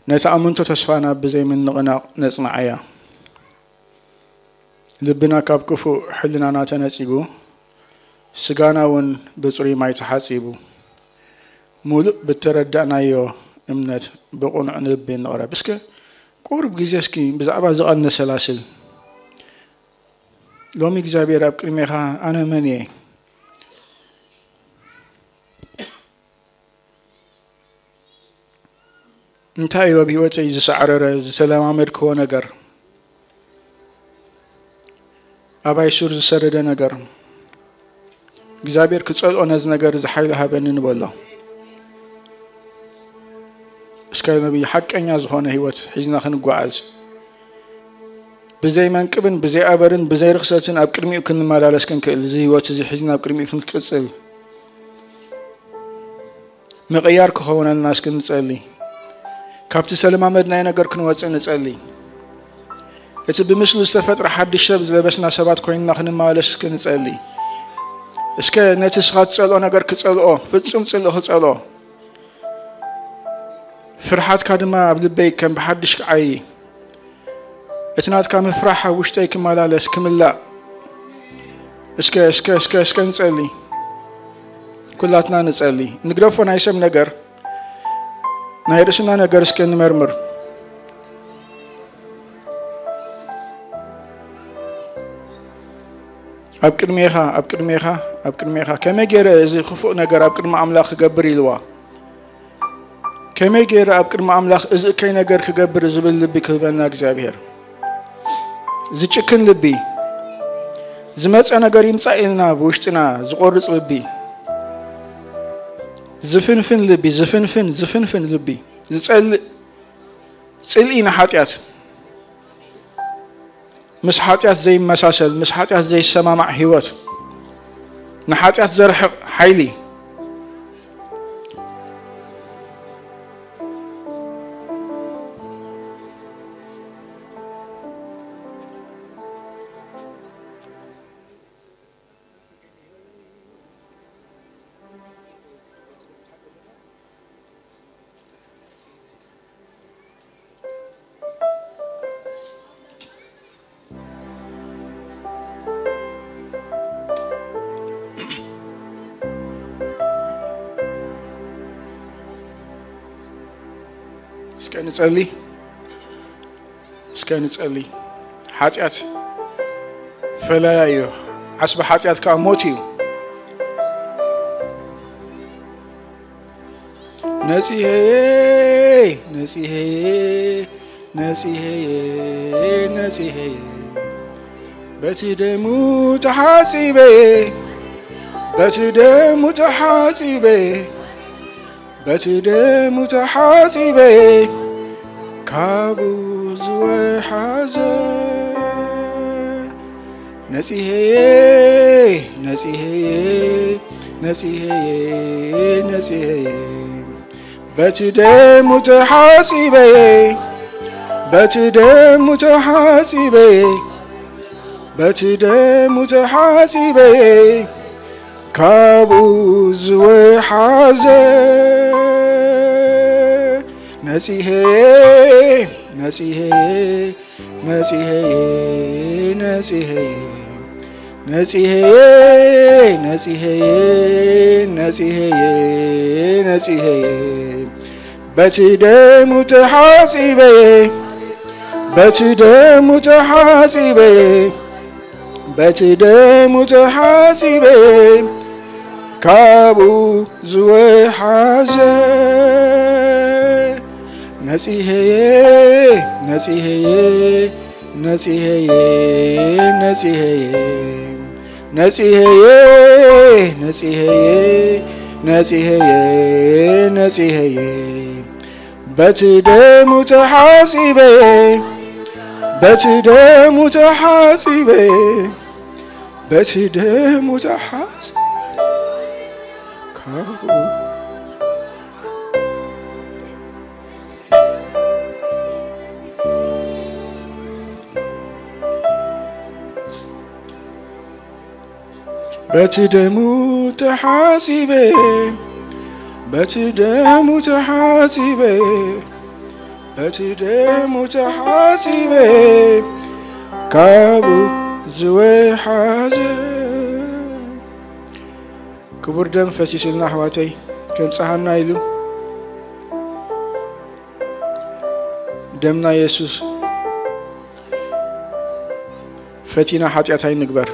ነታ እምንቶ ተስፋና ብዘይ ምንቕናቕ ነጽንዓያ። ልብና ካብ ክፉእ ሕልናና ተነጺጉ፣ ስጋና እውን ብጽሩይ ማይ ተሓጺቡ፣ ሙሉእ ብተረዳእናዮ እምነት ብቕኑዕ ልቢ ንቕረብ። እስከ ቁሩብ ግዜ እስኪ ብዛዕባ እዚ ቃል ነሰላስል። ሎሚ እግዚኣብሔር ኣብ ቅድሜኻ ኣነ መን እየ? እንታይ እዩ ኣብ ህይወተይ ዝሰዕረረ፣ ዝተለማመድክዎ ነገር? ኣባይ ሱር ዝሰደደ ነገር? እግዚኣብሔር ክጸልኦ ነዚ ነገር እዚ ሓይሊ ሃበኒ ንበሎ። እስከ ነቢ ሓቀኛ ዝኾነ ህይወት ሒዝና ክንጓዓዝ፣ ብዘይ መንቅብን ብዘይ ኣበርን ብዘይ ርኽሰትን ኣብ ቅድሚኡ ክንመላለስ ክንክእል፣ እዚ ህይወት እዚ ሒዝና ኣብ ቅድሚኡ ክንቅጽል፣ ምቕያር ክኸውነልና እስኪ ንጸሊ። ካብቲ ዝተለማመድናዮ ነገር ክንወጽእ ንጸሊ። እቲ ብምስሉ ዝተፈጥረ ሓድሽ ሰብ ዝለበስና ሰባት ኮይንና ክንመላለስ እስኪ ንጸሊ። እስከ ነቲ እስኻ ትጸልኦ ነገር ክጸልኦ፣ ፍጹም ጽልኢ ክጸልኦ፣ ፍርሓትካ ድማ ኣብ ልበይ ከም ብሓድሽ ክዓዪ፣ እቲ ናትካ ምፍራሕ ኣብ ውሽጠይ ክመላለስ፣ ክምላእ። እስከ፣ እስከ፣ እስከ፣ እስከ ንጸሊ። ኩላትና ንጸሊ። ንግደፎ ናይ ሰብ ነገር፣ ናይ ርእስና ነገር እስከ ንመርምር። ኣብ ቅድሜኻ፣ ኣብ ቅድሜኻ፣ ኣብ ቅድሜኻ፣ ከመይ ገይረ እዚ ክፉእ ነገር ኣብ ቅድሚ ኣምላኽ ክገብር ኢልዋ? ከመይ ገይረ ኣብ ቅድሚ ኣምላኽ እዚ እከይ ነገር ክገብር ዝብል ልቢ ክህበና እግዚኣብሔር። ዝጭክን ልቢ፣ ዝመጸ ነገር ይምጻእ ኢልና ብውሽጥና ዝቆርጽ ልቢ፣ ዝፍንፍን ልቢ፣ ዝፍንፍን፣ ዝፍንፍን ልቢ፣ ዝጸልእ ጽልኢ ንሓጢኣት፣ ምስ ሓጢኣት ዘይመሳሰል፣ ምስ ሓጢኣት ዘይሰማማዕ ህይወት፣ ንሓጢኣት ዘርሕቕ ሓይሊ። እስከ ንጸሊ፣ እስከ ንጸሊ። ሓጢኣት ፈላያ እዩ፣ ዓስቢ ሓጢኣት ከኣ ሞት እዩ። ነጺሄ፣ ነጺሄ፣ ነጺሄ፣ ነጺሄ፣ በቲ ደሙ ተሓጺበ፣ በቲ ደሙ ተሓጺበ፣ በቲ ደሙ ተሓጺበ፣ ካብኡ ዝወሓዘ። ነጺሄ፣ ነጺሄ፣ ነጺሄ፣ ነጺሄ፣ በቲ ደሙ ተሓጺበ፣ በቲ ደሙ ተሓጺበ፣ በቲ ደሙ ተሓጺበ፣ ካብኡ ዝወሓዘ። ነጺሄ፣ ነጺሄ፣ ነጺሄ፣ ነጺሄ፣ ነጺሄ፣ ነጺሄ፣ ነጺሄ፣ ነጺሄ፣ በቲ ደሙ ተሓጺበ፣ በቲ ደሙ ተሓጺበ፣ በቲ ደሙ ተሓጺበ፣ ካብኡ ዝወሓዘ። ነጺሄ፣ ነጺሄ፣ ነጺሄ፣ ነጺሄ፣ ነጺሄ፣ ነጺሄ፣ ነጺሄ፣ ነጺሄ፣ በቲ ደሙ ተሓጺበ፣ በቲ ደሙ ተሓጺበ፣ በቲ ደሙ ተሓጺበ፣ ካብኡ በቲ ደሙ ተሓጺበ፣ በቲ ደሙ ተሓጺበ፣ በቲ ደሙ ተሓጺበ፣ ካብኡ ዝወሓዘ። ክቡር ደም ፈሲስልና ኣሕዋተይ፣ ከንጽሃና ኢሉ። ደምና የሱስ ፈቲና ሓጢኣት ኣይንግበር።